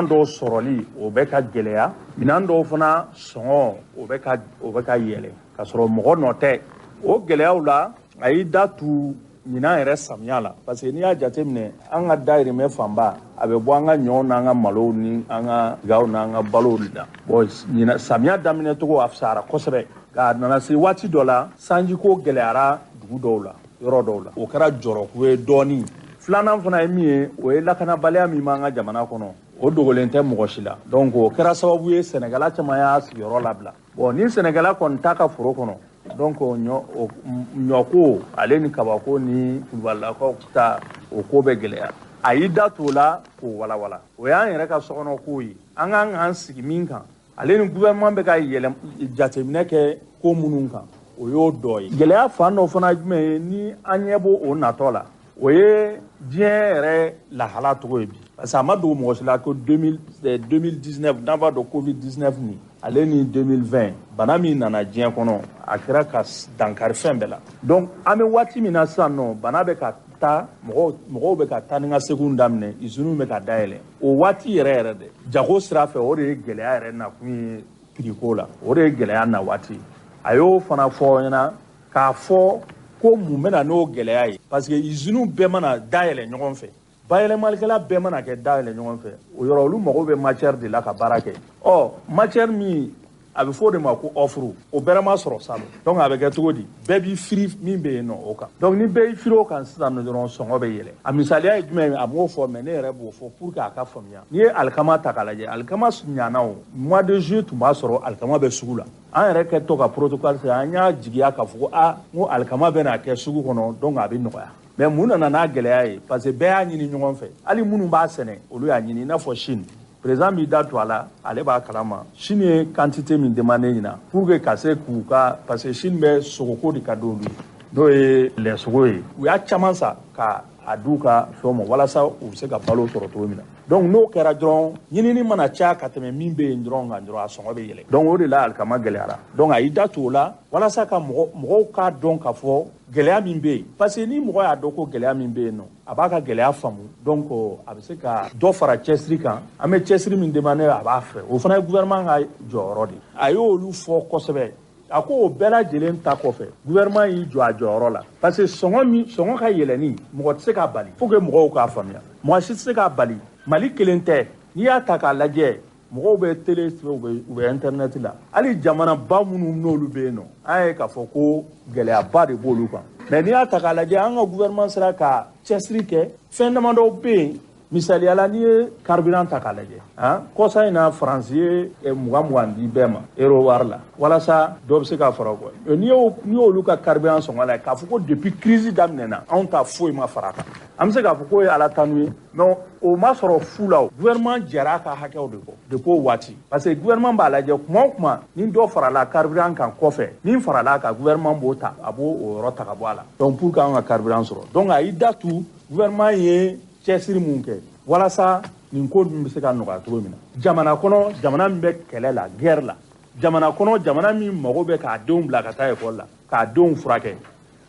dɔw sɔrɔli o bɛ ka gɛlɛya, minɛn dɔw fana sɔngɔ o bɛ ka yɛlɛ k'a sɔrɔ mɔgɔ nɔ tɛ. O gɛlɛyaw la, a y'i da tu ɲinan yɛrɛ samiya la, parce que n'i y'a jateminɛ, an ka dayirimɛ fanba a bɛ bɔ an ka ɲɔw n'an ka malow ni an ka tigaw n'an ka balow de la. Bon, ɲinan samiya daminɛ cogo a fisayara kosɛbɛ, nka a nana se waati dɔ la, sanjiko gɛlɛyara dugu dɔw la, yɔrɔ dɔw la, o kɛra jɔrɔko ye dɔɔnin. Filanan fana ye min ye, o ye lakanabaliya min b'an ka jamana kɔnɔ, o dogolen tɛ mɔgɔ si la. Donc o kɛra sababu ye sɛnɛkɛla caman y'a sigiyɔrɔ labila. Bon, ni sɛnɛkɛla kɔni t'a ka foro kɔnɔ, donc ɲɔko ale ni kabako ni kulubalilakaw ta, o ko bɛ gɛlɛya. A y'i da t'o la k'o walawala. O y'an yɛrɛ ka sokɔnɔkow ye, an kan k'an sigi min kan, ale ni gouvernement bɛ ka yɛlɛ jateminɛ kɛ ko minnu kan, o y'o dɔ ye. Gɛlɛya fan dɔ fana jumɛn ye ni an ɲɛ b'o o natɔ la, o ye diɲɛ yɛrɛ lahala cogo ye bi. Parce que a ma dogo mɔgɔ si la ko 2019, n'an b'a dɔn Covid-19 nin ale ni 2020, bana min nana diɲɛ kɔnɔ, a kɛra ka dankari fɛn bɛɛ la. Donc an bɛ waati min na sisan nɔ, bana bɛ ka taa, mɔgɔw bɛ ka taa ni ka seginw daminɛ, usines bɛ ka dayɛlɛ. O waati yɛrɛ yɛrɛ dɛ, jago sira fɛ, o de ye gɛlɛya yɛrɛ nakun ye prix ko la, o de ye gɛlɛya na waati. A y'o fana fɔ ɲɛna k'a fɔ ko mun bɛna n'o gɛlɛya ye, parce que usines bɛɛ mana dayɛlɛ ɲɔgɔn fɛ, bayɛlɛmalikɛla bɛɛ mana kɛ dayɛlɛ ɲɔgɔn fɛ, o yɔrɔ olu mago bɛ matière de la ka baara kɛ. Ɔ matière min a bɛ fɔ o de ma ko offre, o bɛrɛ ma sɔrɔ salon. Donc a bɛ kɛ cogo di, bɛɛ b'i firi min bɛ yen nɔ o kan. Donc ni bɛɛ y'i firi o kan sisan nɔ dɔrɔn, sɔngɔ bɛ yɛlɛ. A misaliya ye jumɛn ye, a m'o fɔ, mais ne yɛrɛ b'o fɔ pour que a ka faamuya. N'i ye alikama ta k'a lajɛ, alikama ɲana o mois de juillet tun b'a sɔrɔ alikama bɛ sugu la. An yɛrɛ kɛtɔ ka protocole sigi, an y'a jigiya k'a fɔ ko aa, n ko alikama bɛ na kɛ sugu kɔnɔ, donc a bɛ nɔgɔya. Mais mun nana n'a gɛlɛya ye, parce que bɛɛ y'a ɲini ɲɔgɔn fɛ, hali minnu b'a sɛnɛ olu y'a ɲini, i n'a fɔ Chine. Président b'i da to a la, ale b'a kalama. Chine ye quantité min demandé ɲina pour que ka se k'u ka, parce que Chine bɛ sogoko de ka d'olu ye, n'o ye lɛsogo ye, u y'a caman san ka a d'u ka fɛnw ma walasa u bɛ se ka balo sɔrɔ cogo min na. Donc n'o kɛra dɔrɔn, ɲinini mana caya ka tɛmɛ min bɛ yen dɔrɔn kan dɔrɔn, a sɔngɔ bɛ yɛlɛ. Donc o de la alikama gɛlɛyara. Donc a y'i da to o la walasa ka mɔgɔw k'a dɔn k'a fɔ gɛlɛya min bɛ yen, parce que ni mɔgɔ y'a dɔn ko gɛlɛya min bɛ yen nɔ, a b'a ka gɛlɛya faamu. Donc a bɛ se ka dɔ fara cɛsiri kan, an bɛ cɛsiri min demandé a b'a fɛ, o fana ye gouvernement ka jɔyɔrɔ de ye. A y'olu fɔ kosɛbɛ. A ko o bɛɛ lajɛlen ta kɔfɛ, gouvernement y'i jɔ a jɔyɔrɔ la, parce que sɔngɔ ka yɛlɛnni, mɔgɔ tɛ se k'a bali. Faut que mɔgɔw k'a faamuya, mɔgɔ si tɛ se k'a bali. Mali kelen tɛ, n'i y'a ta k'a lajɛ, mɔgɔw bɛ télé, u bɛ internet la, hali jamanaba minnu n'olu bɛ yen nɔ, an ye k'a fɔ ko gɛlɛyaba de b'olu kan. Mais n'i y'a ta k'a lajɛ, an ka gouvernement sera ka cɛsiri kɛ, fɛn damadɔw bɛ yen. Misaliya la, n'i ye carburant ta k'a lajɛ, han, kɔsa in na Faransi ye 20 di bɛɛ ma euro wari la, walasa dɔ bɛ se ka fara o kan. N'i y'olu ka carburant sɔngɔ lajɛ, k'a fɔ ko depuis crise daminɛna, anw ta foyi ma fara a kan. An bɛ se k'a fɔ k'o ye Ala tanu ye, mais o ma sɔrɔ fu la. O gouvernement jɛra a ka hakɛw de kɔ depuis o waati, parce que gouvernement b'a lajɛ kuma o kuma, ni dɔ farala carburant kan kɔfɛ, min farala a kan, gouvernement b'o ta, a b'o o yɔrɔ ta ka bɔ a la. Donc pour que an ka carburant sɔrɔ, donc a y'i da tu gouvernement ye cɛsiri mun kɛ walasa nin ko dun bɛ se ka nɔgɔya cogo min na jamana kɔnɔ, jamana min bɛ kɛlɛ la, guerre la, jamana kɔnɔ, jamana min mago bɛ k'a denw bila ka taa ekɔli la, k'a denw furakɛ.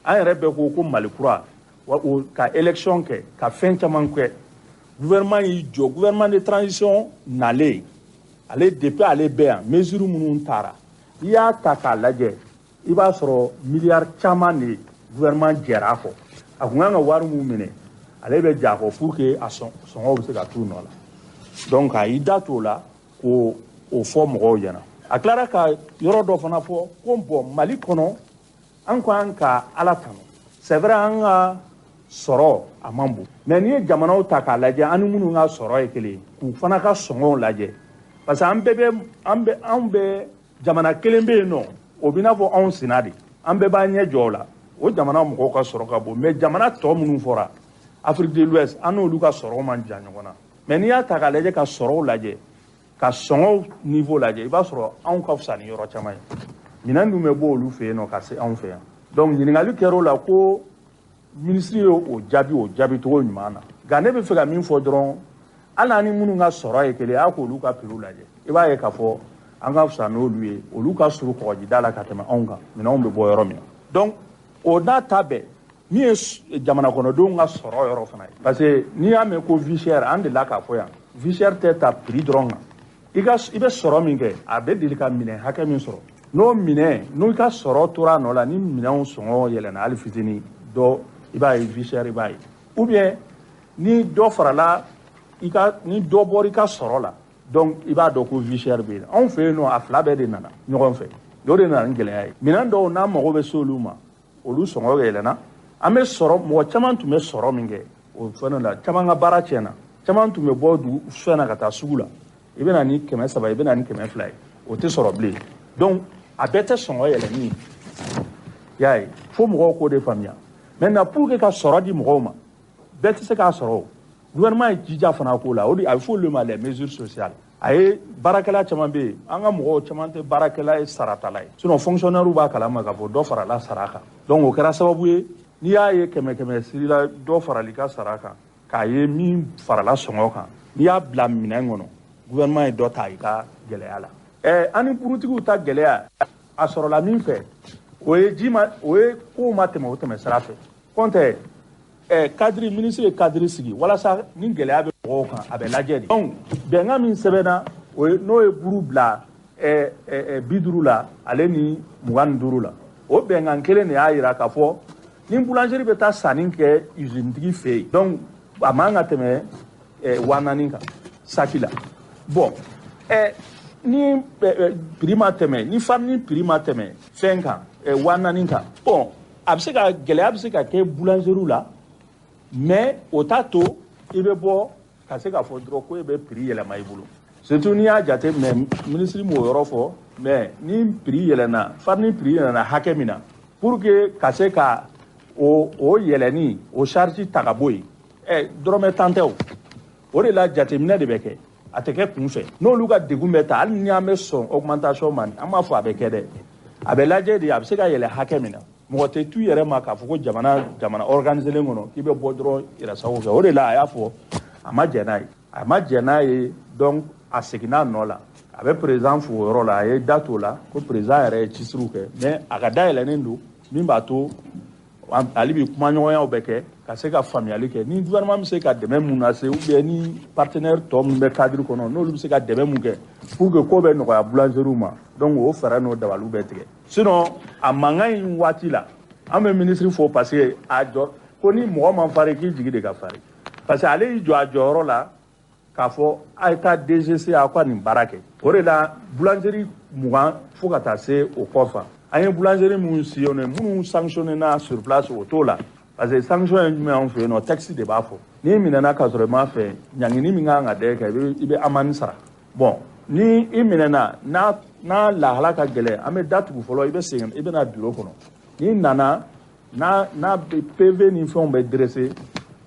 An yɛrɛ bɛɛ ko ko Mali kura, ka élection kɛ, ka fɛn caman kɛ. Gouvernement y'i jɔ, gouvernement de transition nalen, ale depuis ale bɛ yan, mesure minnu taara, i y'a ta k'a lajɛ, i b'a sɔrɔ miliyari caman de gouvernement jɛra a kɔ. A kun kan ka wari mun minɛ, ale bɛ jɛ a kɔ pour que a sɔngɔw bɛ se ka t'u nɔ la. Donc a y'i da t'o la k'o o fɔ mɔgɔw ɲɛna. A tilara ka yɔrɔ dɔ fana fɔ ko bon, Mali kɔnɔ, an ko an ka Ala tanu, c'est vrai, an ka sɔrɔ a man bon, mais n'i ye jamanaw ta k'a lajɛ, an ni minnu ka sɔrɔ ye kelen ye, k'u fana ka sɔngɔw lajɛ, parce que an bɛɛ bɛ an bɛ anw bɛ jamana kelen bɛ yen nɔ, o b'i n'a fɔ anw senna de, an bɛɛ b'an ɲɛ jɔ o la. O jamana mɔgɔw ka sɔrɔ ka bon, mais jamana tɔ minnu fɔra Afrique de l'Ouest, an n'olu ka sɔrɔ man jan ɲɔgɔn na. Mais n'i y'a ta k'a lajɛ, ka sɔrɔw lajɛ, ka sɔngɔw niveau lajɛ, i b'a sɔrɔ anw ka fisa ni yɔrɔ caman ye. Minɛn dun bɛ bɔ olu fɛ yen nɔ ka se anw fɛ yan. Donc ɲininkali kɛra o la ko minisiri ye o jaabi, o jaabi cogo ɲuman na. Nka ne bɛ fɛ ka min fɔ dɔrɔn, hali an ni minnu ka sɔrɔ ye kelen ye, a k'olu ka prix lajɛ, i b'a ye k'a fɔ an ka fisa n'olu ye. Olu ka surun kɔgɔjida la ka tɛmɛ anw kan, minɛnw bɛ bɔ yɔrɔ min na. Donc o n'a ta bɛɛ, min ye jamana kɔnɔdenw ka sɔrɔ yɔrɔ fana ye, parce que n'i y'a mɛn ko vie chère, an delila k'a fɔ yan, vie chère tɛ ta prix dɔrɔn kan. I bɛ sɔrɔ min kɛ, a bɛ deli ka minɛn hakɛ min sɔrɔ, n'o minɛn, n'o ka sɔrɔ tora a nɔ la, ni minɛnw sɔngɔ yɛlɛnna hali fitinin dɔ, i b'a ye vie chère, i b'a ye. Ou bien ni dɔ farala i ka, ni dɔ bɔra i ka sɔrɔ la, donc i b'a dɔn ko vie chère bɛ yen. Anw fɛ yen nɔ, a fila bɛɛ de nana ɲɔgɔn fɛ, o de nana ni gɛlɛya ye. Minɛn dɔw n'an mago bɛ se olu ma, olu sɔngɔ yɛlɛnna. An bɛ sɔrɔ, mɔgɔ caman tun bɛ sɔrɔ min kɛ o fɛn la, caman ka baara tiɲɛna, caman tun bɛ bɔ dugu fɛn na ka taa sugu la, i bɛ na ni 300, i bɛ na ni 200 ye, o tɛ sɔrɔ bilen. Donc a bɛɛ tɛ sɔngɔ yɛlɛnni ye, i y'a ye, fo mɔgɔw k'o de faamuya. Maintenant, pour que ka sɔrɔ di mɔgɔw ma, bɛɛ tɛ se k'a sɔrɔ o. Gouvernement ye jija fana k'o la, o de a bɛ fɔ olu ma les mesures sociales. A ye baarakɛla caman bɛ yen, an ka mɔgɔw caman tɛ baarakɛla ye, saratala ye, sinon fonctionnaire b'a kalama k'a fɔ dɔ farala sara kan. Donc o kɛra sababu ye, n'i y'a ye 100 sirila dɔ farali ka sara kan, k'a ye min farala sɔngɔ kan, n'i y'a bila minɛn kɔnɔ, gouvernement ye dɔ ta i ka gɛlɛya la. An ni burutigiw ta gɛlɛya a sɔrɔla min fɛ, o ye ji ma, o ye kow ma tɛmɛ o tɛmɛ sira fɛ. Kɔntɛ cadre, ministre ye cadre sigi walasa ni gɛlɛya bɛ mɔgɔw kan, a bɛ lajɛ de. Donc bɛnkan min sɛbɛnna, o ye n'o ye buru bila 50 la, ale ni 25 la, o bɛnkan kelen de y'a yira k'a fɔ ni boulangerie bɛ taa sanni kɛ usine tigi fɛ yen, donc a man ka tɛmɛ 4000 kan saki la. Bon, ni prix ma tɛmɛ, ni farine prix ma tɛmɛ fɛn kan, 4000 kan, bon, a bɛ se ka gɛlɛya bɛ se ka kɛ boulangerie la, mais o t'a to i bɛ bɔ ka se k'a fɔ dɔrɔn ko e bɛ prix yɛlɛma i bolo. Surtout n'i y'a jate minɛ, minisiri m'o yɔrɔ fɔ, mais ni prix yɛlɛnna, farine prix yɛlɛnna hakɛ min na, pour que ka se ka o yɛlɛnni o charge ta ka bɔ yen, dɔrɔmɛ 10 tɛ o. O de la jateminɛ de bɛ kɛ, a tɛ kɛ kun fɛ. N'olu ka degun bɛ ta, hali ni an bɛ sɔn augmentation ma, an b'a fɔ a bɛ kɛ dɛ, a bɛ lajɛ de, a bɛ se ka yɛlɛ hakɛ min na. Mɔgɔ tɛ t'u yɛrɛ ma k'a fɔ ko jamana organiselen kɔnɔ k'i bɛ bɔ dɔrɔn yɛrɛ sago kɛ. O de la a y'a fɔ a ma jɛn n'a ye, a ma jɛn n'a ye, donc a seginna a nɔ la. A bɛ président fo o yɔrɔ la, a ye da t'o la ko président yɛrɛ ye cisiriw kɛ, mais a ka dayɛlɛnnen don min b'a to hali bi kumaɲɔgɔnyaw bɛ kɛ ka se ka faamuyali kɛ, ni gouvernement bɛ se ka dɛmɛ mun lase, ou bien ni partenaire tɔ minnu bɛ cadre kɔnɔ, n'olu bɛ se ka dɛmɛ mun kɛ pour que ko bɛ nɔgɔya boulangerie ma. Donc o fɛɛrɛ n'o dabaliw bɛ tigɛ. Sinon a mankan in waati la, an bɛ ministre fo, parce que a jɔ ko ni mɔgɔ man farin, k'i jigi de ka farin, parce que ale y'i jɔ a jɔyɔrɔ la k'a fɔ a ye taa DGC, aw ka nin baara kɛ. O de la boulangerie 20 fo ka taa se o kɔfɛ, an ye boulangerie minnu sillonné, minnu sanctionné na sur place, o t'o la. Parce que sanction ye jumɛn anw fɛ yen nɔ, texte de b'a fɔ. N'i minɛna k'a sɔrɔ i m'a fɛ, ɲangini min kan ka da e kan, i bɛ amende sara. Bon, ni i minɛna n'a lahala ka gɛlɛn, an bɛ datugu fɔlɔ, i bɛ segin, i bɛ na bureau kɔnɔ. N'i nana n'a PV ni fɛnw bɛ dressé,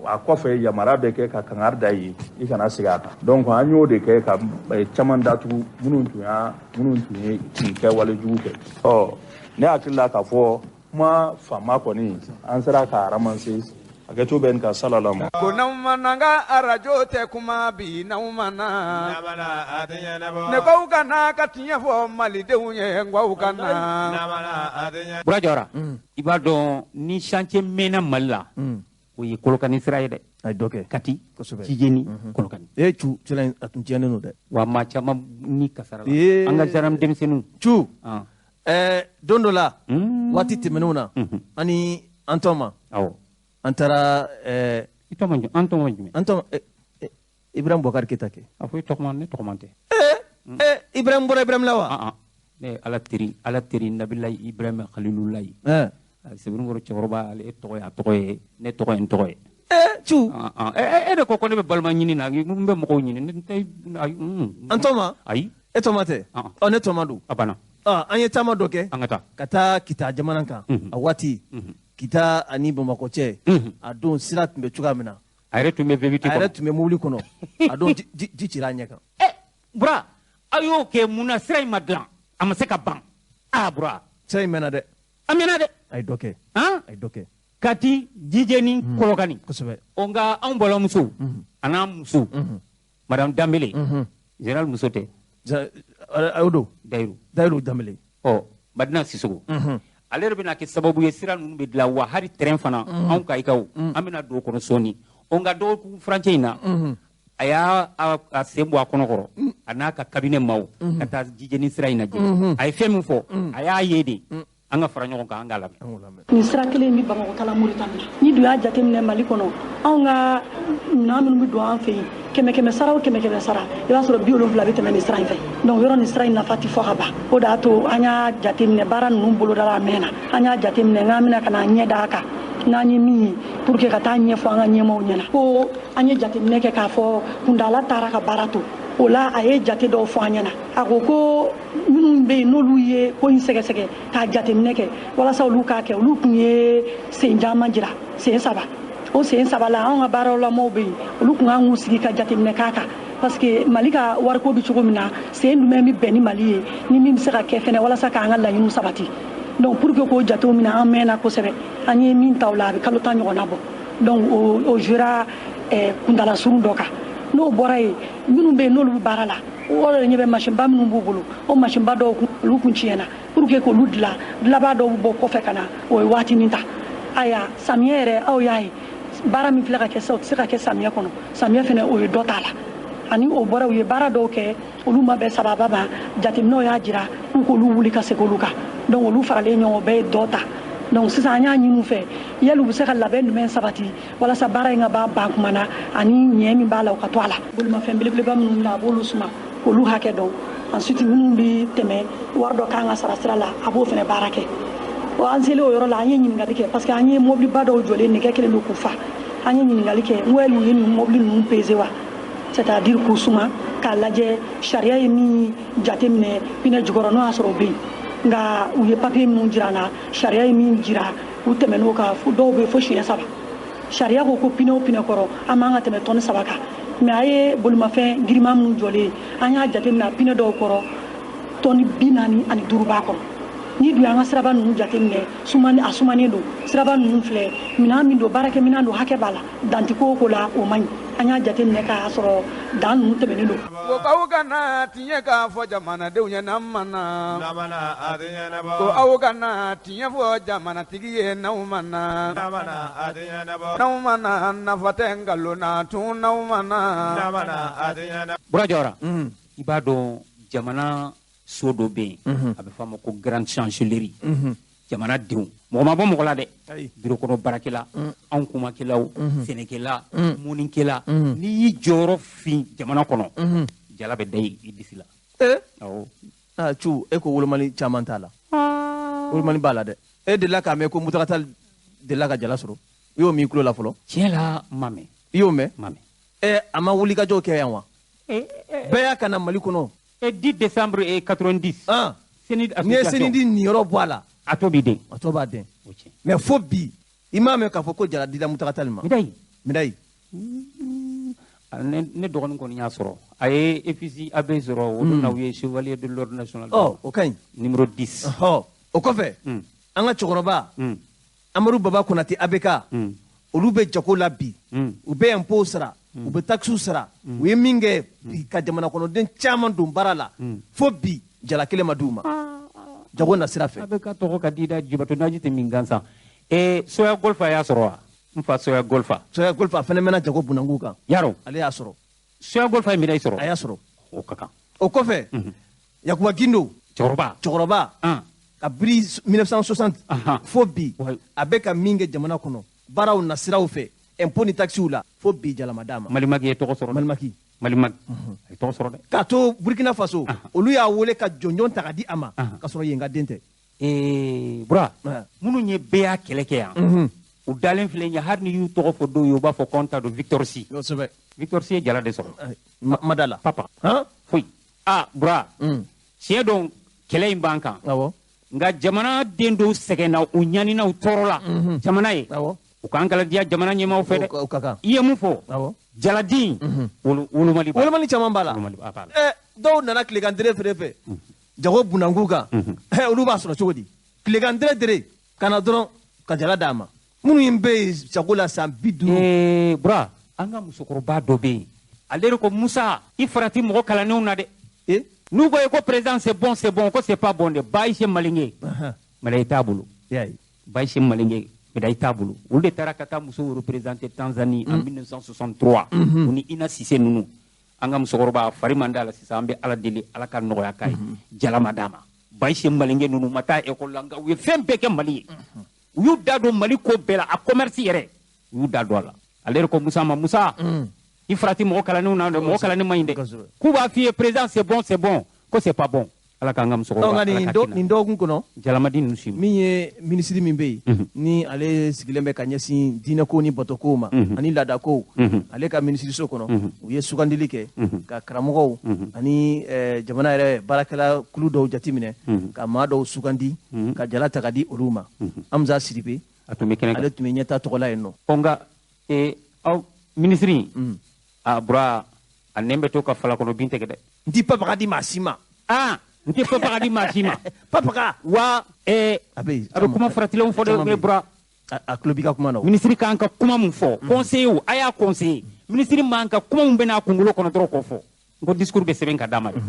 a kɔfɛ yamaruya bɛ kɛ ka kangari da i ye, i kana segin a kan. Donc an y'o de kɛ ka caman datugu minnu tun ye nin kɛwale jugu kɛ. Ɔ, ne hakili la k'a fɔ kuma faama kɔni an sera k'a ramasser. Hakɛto bɛ nin ka salala ma. Ko n'aw ma na n ka arajo tɛ kuma bi, n'aw ma na. Ne ko ka na ka tiɲɛ fɔ malidenw ye, n ko ka na. Bura Jawara, i b'a dɔn ni chantier mɛnna Mali la, o ye Kolokani sira ye dɛ. A ye dɔ kɛ. Kati, Tijeni, Kolokani. E cu, sira in a tun tiɲɛnen don dɛ. Wa maa caman ni kasara la. An ka gendarme denmisɛnninw. Cu. Don dɔ la, waati tɛmɛnenw na, ani an tɔ ma. Awɔ. An taara. I tɔgɔ jumɛn? An tɔgɔ jumɛn? An tɔgɔ Ibrahim Boubacar Keita kɛ. A fɔ i tɔgɔ ne tɔgɔ tɛ. Ibrahim bɔra Ibrahim la wa? Ne Ala teri Nabilayi Ibrahim Khalilulayi. Sebenikɔrɔ cɛkɔrɔba, ale tɔgɔ ye a tɔgɔ ye, ne tɔgɔ ye n tɔgɔ ye. Cu. E de ko ko ne bɛ balima ɲini na, n bɛ mɔgɔw ɲini. Ne tɛ. An tɔ ma? Ayi. E tɔgɔ tɛ? Ɔ, ne tɔgɔ don. A banna. An ye taama dɔ kɛ. An ka taa. Ka taa Kita jamana kan. A waati. Kita ani Bamakɔ cɛ, a don sira tun bɛ cogoya min na. A yɛrɛ tun bɛ VVT kɔnɔ. A yɛrɛ tun bɛ mobili kɔnɔ. A don ji cira a ɲɛ kan. Bura, aw y'o kɛ mun na sira in ma dilan? A ma se ka ban. Aa Bura. Sira in mɛnna dɛ. A mɛnna dɛ. A ye dɔ kɛ. A ye dɔ kɛ. Kati, Jijeni, Kolokani. Kosɛbɛ. O nka anw balimamuso, a n'an muso, Madame Danbele, général muso tɛ. A y'o don. Dayiru Danbele. Ɔ, Madina Sisoko. Ale yɛrɛ bɛna kɛ sababu ye sira ninnu bɛ dilan, wa hali terrain fana, anw Kayikaw, an bɛna don o kɔnɔ sɔɔni. O nka dɔgɔkun furancɛ in na, a y'a a sen bɔ a kɔnɔ kɔrɔ, a n'a ka cabinet maaw ka taa Jijeni sira in lajɛ. A ye fɛn min fɔ, a y'a ye de. An ka fara ɲɔgɔn kan, an k'a lamɛn. Nin sira kelen bɛ Bamakɔ kala Moritani. Ni dun y'a jateminɛ Mali kɔnɔ, anw ka minɛn minnu bɛ don an fɛ yen, 100 sara o 100 sara, i b'a sɔrɔ 70 bɛ tɛmɛ nin sira in fɛ. Donc yɔrɔ nin sira in nafa tɛ fɔ ka ban. O de y'a to an y'a jateminɛ baara ninnu bolodala a mɛnna. An y'a jateminɛ k'an bɛna ka na ɲɛ d'a kan. N'an ye min ye pour que ka taa ɲɛfɔ an ka ɲɛmaaw ɲɛna. Ko an ye jateminɛ kɛ k'a fɔ kuntaala taara ka baara to. O la a ye jate dɔw fɔ an ɲɛna. A ko ko minnu bɛ yen n'olu ye ko in sɛgɛsɛgɛ k'a jateminɛ kɛ walasa olu k'a kɛ, olu tun ye sen caman jira, sen 3. O sen 3 la, anw ka baaralamaw bɛ yen, olu tun kan k'u sigi ka jateminɛ k'a kan. Parce que Mali ka wariko bɛ cogo min na, sen jumɛn bɛ bɛn ni Mali ye, ni min bɛ se ka kɛ fɛnɛ walasa k'an ka laɲiniw sabati. Donc pour que k'o jatew minɛ, an mɛnna kosɛbɛ. An ye min ta o la, a bɛ kalo 10 ɲɔgɔnna bɔ. Donc o jouera kuntaala surun dɔ kan. N'o bɔra yen, minnu bɛ yen n'olu bɛ baara la, o yɛrɛ ɲɛ bɛ masinba minnu b'u bolo, o masinba dɔw olu kun tiɲɛna. Pour que k'olu dilan, dilanbaa dɔw bɛ bɔ kɔfɛ ka na, o ye waatinin ta. Ayiwa, samiyɛ yɛrɛ, aw y'a ye, baara min filɛ ka kɛ sisan, o tɛ se ka kɛ samiyɛ kɔnɔ. Samiyɛ fɛnɛ, o ye dɔ t'a la. Ani o bɔra, u ye baara dɔw kɛ, olu ma bɛn sababa ma. Jateminɛw y'a jira k'u k'olu wuli ka segin olu kan. Donc olu faralen ɲɔgɔn, o bɛɛ ye dɔ ta. Donc sisan an y'a ɲini u fɛ, yali u bɛ se ka labɛn jumɛn sabati walasa baara in ka ban kuma na, ani ɲɛ min b'a la, o ka to a la. Bolimafɛn belebeleba minnu bɛ, a b'olu suma k'olu hakɛ dɔn. Ensuite minnu bɛ tɛmɛ, wari dɔ kan ka sara sira la, a b'o fana baara kɛ. An selen o yɔrɔ la, an ye ɲininkali kɛ, parce que an ye mobiliba dɔw jɔlen nɛgɛ kelen don k'u fa. An ye ɲininkali kɛ, n ko yali u ye nin mobili ninnu peser wa? C'est-à-dire k'u suma k'a lajɛ sariya ye min jateminɛ pinɛ jukɔrɔ, n'o y'a sɔrɔ o bɛ yen. Nka u ye papiye minnu jira an na, sariya ye min jira, u tɛmɛn'o kan, dɔw bɛ fo siɲɛ 3. Sariya ko ko pinɛ o pinɛ kɔrɔ, an man ka tɛmɛ tɔni 3 kan. Mais a ye bolimafɛn girinman minnu jɔlen, an y'a jateminɛ pinɛ dɔw kɔrɔ, tɔni 45 b'a kɔrɔ. Ni dun y'an ka siraba ninnu jateminɛ, a sumanen don. Siraba ninnu filɛ, minɛn min don, baarakɛminɛn don, hakɛ b'a la. Dan tɛ ko o ko la, o man ɲi. An y'a jateminɛ k'a sɔrɔ dan ninnu tɛmɛnen don. Ko aw kana tiɲɛ k'a fɔ jamanadenw ye n'an ma na. Ko aw kana tiɲɛ fɔ jamanatigi ye n'aw ma na. N'aw ma na, nafa tɛ nkalon na tun n'aw ma na. Bura Jawara, i b'a dɔn jamana so dɔ bɛ yen, a bɛ fɔ a ma ko grande chancellerie. Jamana denw, mɔgɔ ma bɔ mɔgɔ la dɛ, bureau kɔnɔ baarakɛla, anw kumakɛlaw, sɛnɛkɛla, mɔnikɛla, n'i y'i jɔyɔrɔ fin jamana kɔnɔ, jala bɛ da i disi la. Awɔ. Ah, cu, e ko wolomali caman t'a la. Wolomali b'a la dɛ. E delila k'a mɛn ko Mutakata delila ka jala sɔrɔ? I y'o mɛn i tulo la fɔlɔ? Tiɲɛ la, n ma mɛn. I y'o mɛn? N ma mɛn. A ma wulikajɔ kɛ yan wa? Bɛɛ y'a ka na Mali kɔnɔ. 10 décembre 90. N'i ye CNID niyɔrɔ bɔ a la. A tɔ b'i den. A tɔ b'a den. Mais fo bi i m'a mɛn k'a fɔ ko jala dila Mutaga Tali ma. Médaille. Médaille. Ne dɔgɔnin kɔni y'a sɔrɔ. A ye effigie AB sɔrɔ o don na, u ye chevalier de l'ordre national. Ɔ, o ka ɲi. Numéro 10. Ɔ, o kɔfɛ, an ka cɛkɔrɔba Amadu Baba Konate ABK, olu bɛ jago la bi, u bɛ impôt sara, u bɛ taxes sara, u ye min kɛ bi ka jamana kɔnɔden caman don baara la, fo bi jala kelen ma d'u ma jago na sira fɛ. ABK tɔgɔ ka di da jibatɔ naji tɛ min gansan. Soya Golfa y'a sɔrɔ wa? N fa Soya Golfa. Soya Golfa fana mɛnna jago bunanku kan. Yarɔ. Ale y'a sɔrɔ. Soya Golfa ye médaille sɔrɔ. A y'a sɔrɔ. O ka kan. O kɔfɛ, Yakuba Gindo. Cɛkɔrɔba. Cɛkɔrɔba. Kabini 1960 fo bi, a bɛ ka min kɛ jamana kɔnɔ baaraw nasiraw fɛ, impôt ni taxes la, fo bi jala ma d'a ma. Malimaki ye tɔgɔ sɔrɔ. Malimaki. Malimaki a ye tɔgɔ sɔrɔ dɛ. K'a to Burkina Faso, olu y'a wele ka jɔnjɔn ta ka di a ma, k'a sɔrɔ yen ka den tɛ. Bura, minnu ye bɛɛ kɛlɛ kɛ yan, u dalen filɛ ɲɛ, hali ni y'u tɔgɔ fɔ dɔw ye, u b'a fɔ k'anw ta don Victor Sy. Kosɛbɛ. Victor Sy ye jala de sɔrɔ. Ma da la. Papa. Foyi. Bura, tiɲɛ don kɛlɛ in b'an kan. Awɔ. Nka jamana den dɔw sɛgɛnna, u ɲanina, u tɔɔrɔla jamana ye. U k'an kala diya jamana ɲɛmaaw fɛ dɛ. I ye mun fɔ? Jaladen wolomali b'a la. Wolomali caman b'a la. Dɔw nana tilegan dere feere fɛ jago bunanku kan, olu b'a sɔrɔ cogo di? Tilegan dere dere ka na dɔrɔn ka jala d'a ma. Minnu bɛ yen jago la san 50. Bura, an ka musokɔrɔba dɔ bɛ yen, ale de ko Musa, i farati mɔgɔ kalannenw na dɛ. N'u ko ko président c'est bon, c'est bon, ko c'est pas bon dɛ. Bayise Malinge, médaille t'a bolo. Bayise Malinge, médaille t'a bolo. Olu de taara ka taa musow représenter Tanzanie en 1963. U ni Ina Sise ninnu. An ka musokɔrɔba fari man d'a la sisan, an bɛ Ala deli Ala ka nɔgɔya k'a ye. Jala ma d'a ma. Bayise Malinge ninnu ma taa école la, nka u ye fɛn bɛɛ kɛ Mali ye. U y'u da don Mali ko bɛɛ la, a commerce yɛrɛ u y'u da don a la. Ale de ko Musa ma, Musa, i farati mɔgɔ kalannenw na dɛ, mɔgɔ kalannen man ɲi dɛ. K'u b'a f'i ye président c'est bon, c'est bon, ko c'est pas bon. Ala k'an ka musokɔrɔba, Ala ka hinɛ. Nin dɔgɔkun kɔnɔ, jalamadi ninnu si ma. Min ye minisiri min bɛ yen, ni ale sigilen bɛ ka ɲɛsin diinɛko ni batokow ma ani laadakow, ale ka minisiriso kɔnɔ, u ye sugandili kɛ ka karamɔgɔw ani jamana yɛrɛ baarakɛla kulu dɔw jateminɛ, ka maa dɔw sugandi ka jala ta ka di olu ma. Amza Sidibe, a tun bɛ kɛnɛ kan, ale tun bɛ ɲɛta tɔgɔ la yen nɔ. Ɔ, nka aw minisiri, a Bura, a nɛn bɛ to ka falakɔnɔ bin tigɛ dɛ. N ti papaga di maa si ma. N tɛ papaga di maa si ma. Papaga. Wa a bɛ kuma faratilenw fɔ dɛ, Bura. A tulo b'i ka kuma na. Minisiri kan ka kuma mun fɔ, conseiller a y'a conseiller. Minisiri man ka kuma mun bɛ n'a kunkolo kɔnɔ dɔrɔn k'o fɔ. N ko discours bɛ sɛbɛn ka d'a ma dɛ.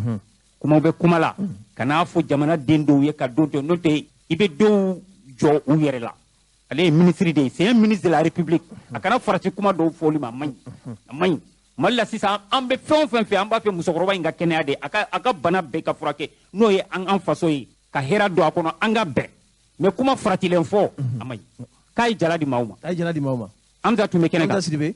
Kumaw bɛ kuma la, ka n'a fɔ jamana den dɔw ye ka don tɛ, n'o tɛ i bɛ dɔw jɔ u yɛrɛ la. Ale ye minisiri de ye, c'est un ministre de la République. A kana farati kuma dɔw fɔli ma, a man ɲi, a man ɲi. Mali la sisan, an bɛ fɛn o fɛn fɛ, an b'a fɛ musokɔrɔba in ka kɛnɛya de, a ka bana bɛɛ ka furakɛ, n'o ye an faso ye, ka hɛrɛ don a kɔnɔ, an ka bɛn. Mais kuma faratilen fɔ, a man ɲi. K'a ye jala di maaw ma. K'a ye jala di maaw ma. Amza tun bɛ kɛnɛ kan. Amza Sidibe,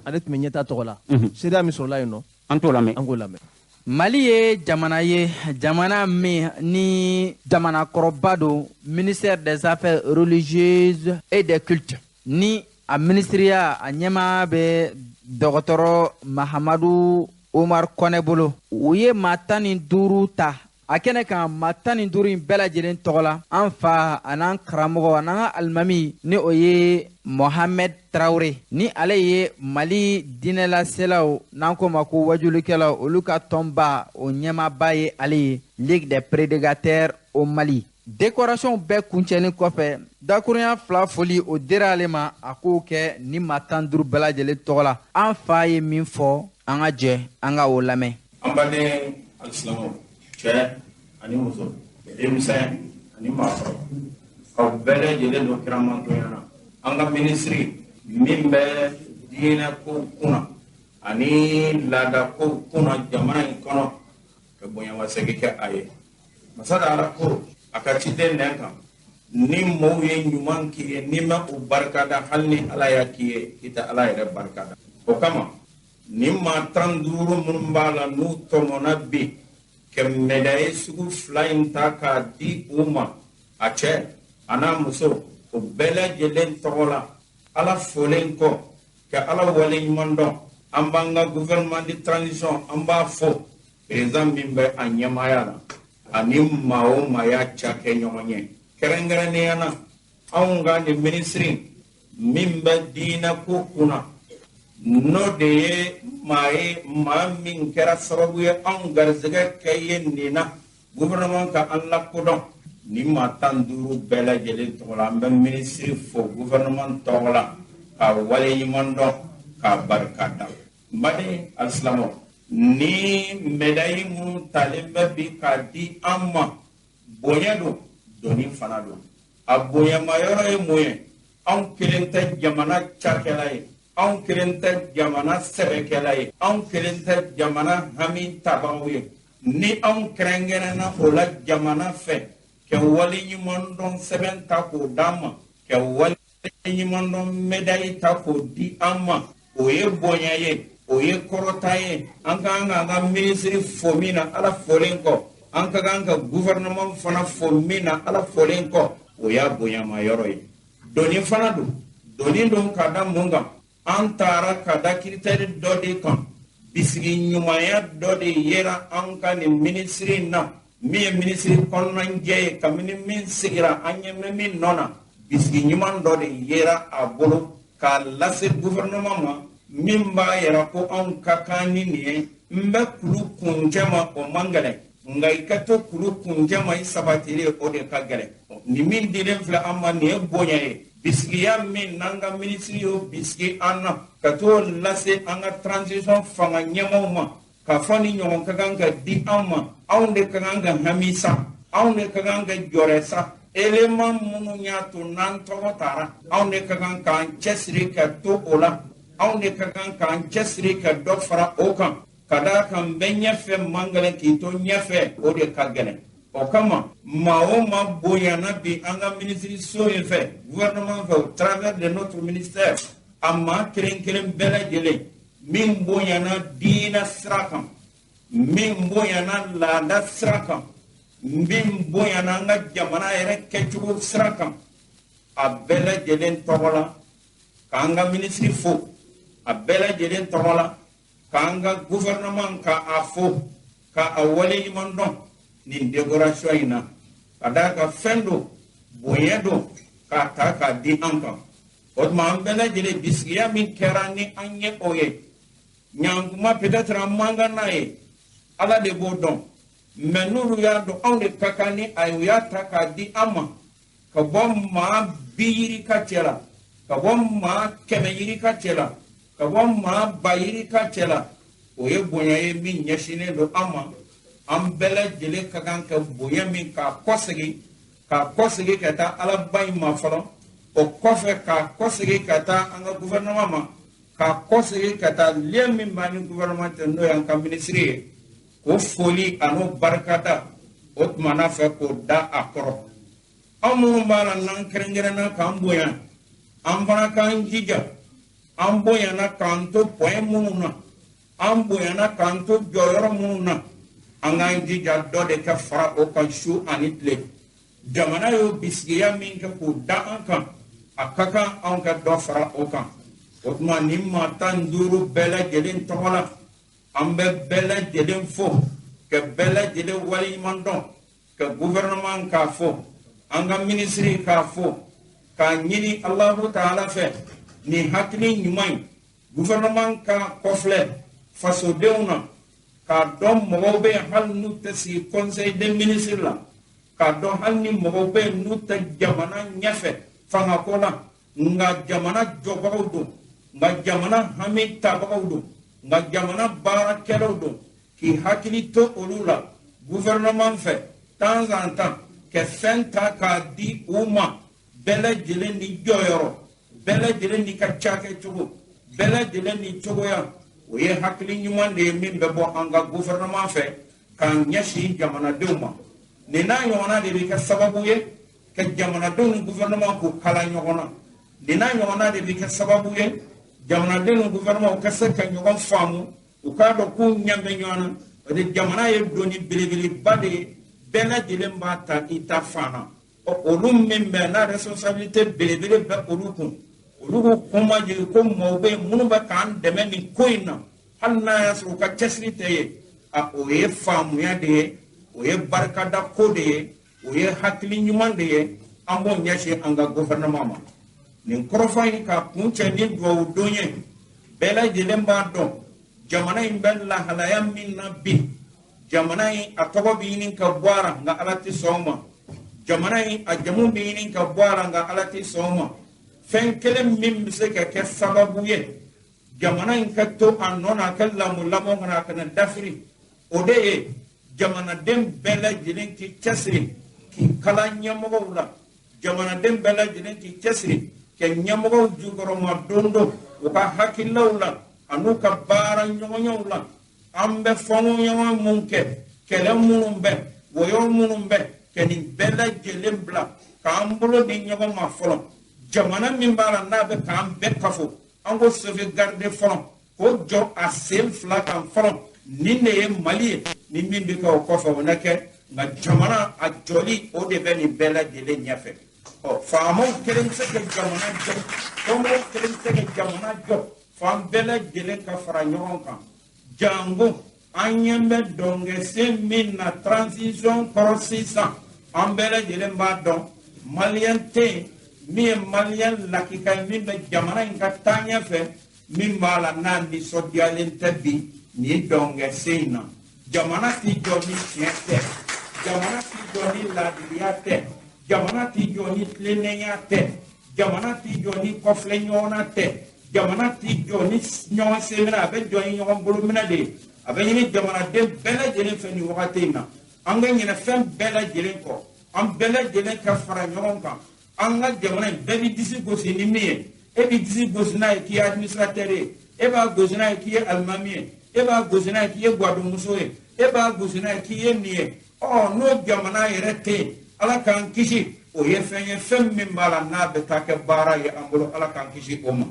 ale tun bɛ ɲɛta tɔgɔ la. Seereya min sɔrɔla yen nɔ, an t'o lamɛn. An k'o lamɛn. Mali ye jamana ye, jamana min ni jamana kɔrɔba don, ministère des affaires religieuses et des cultes, ni a ministiriya a ɲɛmaa bɛ dɔgɔtɔrɔ Mahamadu Omar Kɔnɛ bolo. U ye maa 15 ta a kɛnɛ kan. Maa 15 in bɛɛ lajɛlen tɔgɔ la, an fa an'an karamɔgɔ an'an ka alimami, ni o ye Mohamed Traoré, ni ale ye Mali diinɛlaselaw n'an ko ma ko wajulikɛlaw, olu ka tɔnba o ɲɛmaaba ye ale ye, Ligue des prédicateurs au Mali. Décoration bɛɛ kuncɛlen kɔfɛ, dakurunya 2 foli o dira ale ma, a k'o kɛ ni maa 15 bɛɛ lajɛlen tɔgɔ la. An fa ye min fɔ, an ka jɛ an ka o lamɛn. An baden alisilamɛw, cɛ ani muso, denmisɛn ani maakɔrɔ, aw bɛɛ lajɛlen don kiramantonya na. An ka minisiri min bɛ diinɛ kow kunna ani laada kow kunna jamana in kɔnɔ, ka bonyamasegin kɛ a ye. Masa Ala ko a ka ciden nɛn kan, ni mɔgɔw ye ɲuman k'i ye, n'i ma u barikada, hali ni Ala y'a k'i ye, k'i tɛ Ala yɛrɛ barikada. O kama ni maa 15 minnu b'a la n'u tɔmɔna bi ka médaille sugu 2 in ta k'a di u ma, a cɛ a n'a muso, o bɛɛ lajɛlen tɔgɔ la, Ala folen kɔ ka Ala waleɲuman dɔn, an b'an ka gouvernement de transition an b'a fo, président min bɛ a ɲɛmaaya la ani maa o maa y'a cakɛ ɲɔgɔn ye, kɛrɛnkɛrɛnnenya na anw ka nin minisiri min bɛ diinɛ ko kunna, n'o de ye maa ye, maa min kɛra sababu ye anw garisɛgɛ kɛ ye nin na gouvernement ka an lakodɔn. Ni maa 15 bɛɛ lajɛlen tɔgɔ la, an bɛ minisiri fo gouvernement tɔgɔ la k'a waleɲuman dɔn, k'a barika da. N baden alisilamɛw, ni médaille minnu talen bɛ bi k'a di an ma, bonya don, doni fana don. A bonyama yɔrɔ ye mun ye? Anw kelen tɛ jamana cakɛla ye, anw kelen tɛ jamana sɛbɛkɛla ye, anw kelen tɛ jamana hami tabagaw ye. Ni anw kɛrɛnkɛrɛnna o la jamana fɛ ka waleɲuman dɔn sɛbɛn ta k'o d'an ma, ka waleɲuman dɔn médaille ta k'o di an ma, o ye bonya ye, o ye kɔrɔta ye. An ka kan k'an ka minisiri fo min na Ala folen kɔ, an ka kan ka gouvernement fana fo min na Ala folen kɔ, o y'a bonyama yɔrɔ ye. Doni fana don, doni don ka da mun kan? An taara ka da critère dɔ de kan, bisigi ɲumanya dɔ de yera an ka nin minisiri na, min ye minisiri kɔnɔnajɛ ye, kabini min sigira an ɲɛ bɛ min nɔ na, bisigi ɲuman dɔ de yera a bolo k'a lase gouvernement ma, min b'a yira ko anw ka kan ni nin ye. N bɛ kulu kuncɛ ma, o man gɛlɛn, nka i ka to kulu kuncɛ ma i sabatilen, o de ka gɛlɛn. Nin min dilen filɛ an ma, nin ye bonya ye. Bisigiya min n'an ka minisiri y'o bisigi an na ka t'o lase an ka transition fanga ɲɛmaaw ma, k'a fɔ ni ɲɔgɔn ka kan ka di an ma, anw de ka kan ka hami sa, anw de ka kan ka jɔrɛ sa. Élément minnu y'a to n'an tɔgɔ taara, anw de ka kan k'an cɛsiri ka to o la, anw de ka kan k'an cɛsiri ka dɔ fara o kan, ka d'a kan n bɛ ɲɛfɛ man gɛlɛn, k'i to ɲɛfɛ o de ka gɛlɛn. O kama maa o maa bonyana bi an ka minisiriso in fɛ, gouvernement fɛ, au travers de notre ministère, a maa kelen kelen bɛɛ lajɛlen min bonyana diinɛ sira kan, min bonyana laada sira kan, min bonyana an ka jamana yɛrɛ kɛcogo sira kan, a bɛɛ lajɛlen tɔgɔ la k'an ka minisiri fo, a bɛɛ lajɛlen tɔgɔ la k'an ka gouvernement ka a fo, ka a waleɲuman dɔn nin décoration in na, ka d'a kan fɛn don, bonya don k'a ta k'a di an kan. O tuma an bɛɛ lajɛlen bisigiya min kɛra ni an ye o ye, ɲankuma peut-être an man kan n'a ye, Ala de b'o dɔn, mais n'olu y'a dɔn anw de ka kan ni a ye, u y'a ta k'a di an ma, ka bɔ maa 30 cɛ la, ka bɔ maa 100 cɛ la, ka bɔ maa 1000 cɛ la, o ye bonya ye min ɲɛsinnen don an ma. An bɛɛ lajɛlen ka kan ka bonya min k'a kɔsegin ka taa Alaba in ma fɔlɔ, o kɔfɛ k'a kɔsegin ka taa an ka gouvernement ma, k'a kɔsegin ka taa lien min b'an ni gouvernement cɛ, n'o y'an ka minisiri ye, k'o foli an'o barikada o tumana fɛ k'o da a kɔrɔ. Anw minnu b'a la n'an kɛrɛnkɛrɛnna k'an bonya, an fana k'an jija, an bonyana k'an to point minnu na, an bonyana k'an to jɔyɔrɔ minnu na, an k'an jija dɔ de ka fara o kan su ani tile. Jamana y'o bisigiya min kɛ k'o da an kan, a ka kan anw ka dɔ fara o kan. O tuma nin maa 15 bɛɛ lajɛlen tɔgɔ la, an bɛ bɛɛ lajɛlen fo, ka bɛɛ lajɛlen waleɲuman dɔn, ka gouvernement k'a fo, an ka minisiri k'a fo, k'a ɲini Alahu taala fɛ nin hakili ɲuman in gouvernement ka kɔfilɛ fasodenw na, k'a dɔn mɔgɔw bɛ yen hali n'u tɛ sigi conseil des ministres la, k'a dɔn hali ni mɔgɔw bɛ yen n'u tɛ jamana ɲɛfɛ fangako la, nka jamana jɔbagaw don, nka jamana hami tabagaw don, nka jamana baarakɛlaw don, k'i hakili to olu la gouvernement fɛ temps en temps ka fɛn ta k'a di u ma, bɛɛ lajɛlen ni jɔyɔrɔ, bɛɛ lajɛlen ni ka cakɛcogo, bɛɛ lajɛlen ni cogoya. O ye hakili ɲuman de ye min bɛ bɔ an ka gouvernement fɛ k'an ɲɛsin jamanadenw ma. Nin n'a ɲɔgɔnna de bɛ kɛ sababu ye ka jamanadenw ni gouvernement k'u kala ɲɔgɔn na. Nin n'a ɲɔgɔnna de bɛ kɛ sababu ye jamanadenw ni gouvernement ka se ka ɲɔgɔn faamu, u k'a dɔn k'u ɲɛ bɛ ɲɔgɔn na. Parce que jamana ye doni belebeleba de ye, bɛɛ lajɛlen b'a ta i ta fan na. Olu min bɛ n'a responsabilité belebele bɛ olu kun, olu Olu ko kɔnmajigin ko maaw bɛ yen minnu bɛ k'an dɛmɛ nin ko in na, hali n'a y'a sɔrɔ u ka cɛsiri tɛ ye. A o ye faamuya de ye, o ye barikada ko de ye, o ye hakili ɲuman de ye. An b'o ɲɛsin an ka gouvernement ma. Nin kɔrɔfɔ in ka kuncɛ ni duwawu don ye, bɛɛ lajɛlen b'a dɔn jamana in bɛ lahalaya min na bi. Jamana in a tɔgɔ bɛ ɲini ka bɔ a la, nka Ala tɛ sɔn o ma. Jamana in a jamu bɛ ɲini ka bɔ a la, nka Ala tɛ sɔn o ma. Fɛn kelen min bɛ se ka kɛ sababu ye jamana in ka to a nɔ na, a ka lamɔ lamɔ kana a kana dafiri, o de ye jamanaden bɛɛ lajɛlen k'i cɛsiri k'i kala ɲɛmɔgɔw la. Jamanaden bɛɛ lajɛlen k'i cɛsiri ka ɲɛmɔgɔw jukɔrɔma don don u ka hakililaw la an'u ka baara ɲɔgɔnyaw la. An bɛ fɔɲɔgɔn mun kɛ, kɛlɛ minnu bɛ, wɔyɔ minnu bɛ, ka nin bɛɛ lajɛlen bila k'an bolo di ɲɔgɔn ma fɔlɔ. Jamana min b'a la n'a bɛ k'an bɛɛ kafo, an ko sauvegarder fɔlɔ, k'o jɔ a sen fila kan fɔlɔ. Nin de ye Mali ye, ni min bɛ kɛ o kɔfɛ o na kɛ, nka jamana a jɔli o de bɛ nin bɛɛ lajɛlen ɲɛfɛ. Ɔ faamaw kelen tɛ se ka jamana jɔ, tɔnbɔw kelen tɛ se ka jamana jɔ, f'an bɛɛ lajɛlen ka fara ɲɔgɔn kan. Jango an ɲɛ bɛ dɔnkɛsen min na transition kɔrɔ sisan, an bɛɛ lajɛlen b'a dɔn maliyɛn tɛ yen min ye maliyɛn lakika ye, min bɛ jamana in ka taa ɲɛfɛ, min b'a la n'a nisɔndiyalen tɛ bi nin dɔnkɛsen in na. Jamana t'i jɔ ni tiɲɛ tɛ, jamana t'i jɔ ni laadiriya tɛ, jamana t'i jɔ ni tilennenya tɛ, jamana t'i jɔ ni kɔfilɛ ɲɔgɔnna tɛ, jamana t'i jɔ ni ɲɔgɔn sen minɛ, a bɛ jɔ ni ɲɔgɔn bolo minɛ de ye. A bɛ ɲini jamanaden bɛɛ lajɛlen fɛ nin wagati in na, an ka ɲinɛ fɛn bɛɛ lajɛlen kɔ, an bɛɛ lajɛlen ka fara ɲɔgɔn kan. An ka jamana in bɛɛ b'i disi gosi ni min ye, e b'i disi gosi n'a ye k'i ye administrateur ye, e b'a gosi n'a ye k'i ye alimami ye, e b'a gosi n'a ye k'i ye guwadonmuso ye, e b'a gosi n'a ye k'i ye nin ye. Ɔ n'o jamana yɛrɛ tɛ yen, Ala k'an kisi, o ye fɛn ye, fɛn min b'a la n'a bɛ taa kɛ baara ye an bolo, Ala k'an kisi o ma.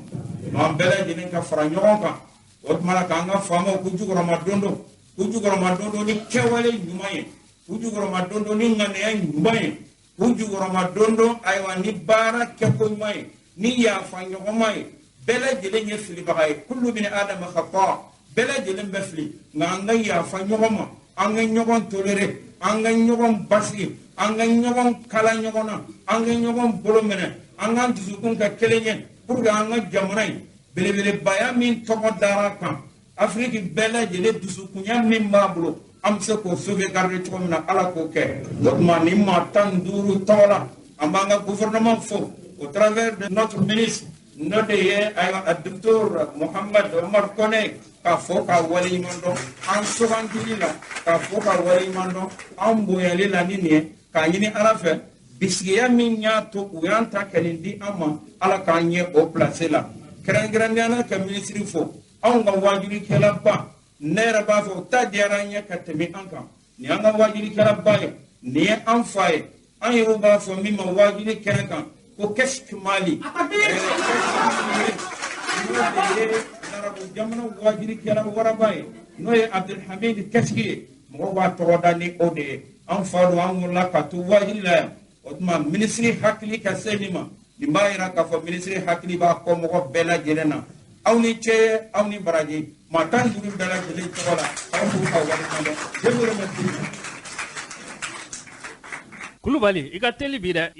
An bɛɛ lajɛlen ka fara ɲɔgɔn kan, o tuma na k'an ka faamaw k'u jukɔrɔma don don, k'u jukɔrɔma don don ni kɛwale ɲuman ye, k'u jukɔrɔma don don ni ŋaniya ɲuman ye, k'u jukɔrɔma don don ayiwa ni baara kɛko ɲuman ye, ni yafa ɲɔgɔnma ye. Bɛɛ lajɛlen ye filibaga ye, kullu bin adama khata, bɛɛ lajɛlen bɛ fili, nka an ka yafa ɲɔgɔn ma, an ka ɲɔgɔn toléré, an ka ɲɔgɔn basigi, an ka ɲɔgɔn kala ɲɔgɔn na, an ka ɲɔgɔn bolo minɛ, an k'an dusukun kɛ kelen ye pour que an ka jamana in belebelebaya min tɔgɔ dara kan, Afiriki bɛɛ lajɛlen dusukunya min b'a bolo, an bɛ se k'o sauvegarder cogo min na, Ala k'o kɛ. O tuma nin maa 15 tɔgɔ la, an b'an ka gouvernement fo au travers de notre ministre, n'o de ye ayiwa docteur Mohamed Omar Kone, k'a fɔ k'a waleɲuman dɔn an sugandili la, k'a fɔ k'a waleɲuman dɔn an bonyali la ni nin ye, k'a ɲini Ala fɛ bisigiya min y'a to u y'an ta ka nin di an ma, Ala k'an ɲɛ o place la. Kɛrɛnkɛrɛnnenya la ka minisiri fo, anw ka waajulikɛlaba, ne yɛrɛ b'a fɔ o ta diyara an ye ka tɛmɛ an kan. Nin y'an ka waajulikɛlaba ye, nin ye an fa ye, an yɛrɛw b'a fɔ min ma waajuli kɛnɛ kan ko Kɛsiki Mali. N'o de ye larabu jamana waajulikɛla waraba ye, n'o ye Abdulhamid Kɛsiki ye, mɔgɔw b'a tɔgɔ da ni o de ye. An fa don, an wolola ka to waajuli la yan. O tuma minisiri hakili ka se nin ma, nin b'a yira k'a fɔ minisiri hakili b'a kɔ mɔgɔ bɛɛ lajɛlen na. Aw ni ce, aw ni baraji, maa 15 bɛɛ lajɛlen tɔgɔ la, aw b'u ka waleɲuman dɔn. Je vous remercie. Kulubali, i ka teli bi dɛ.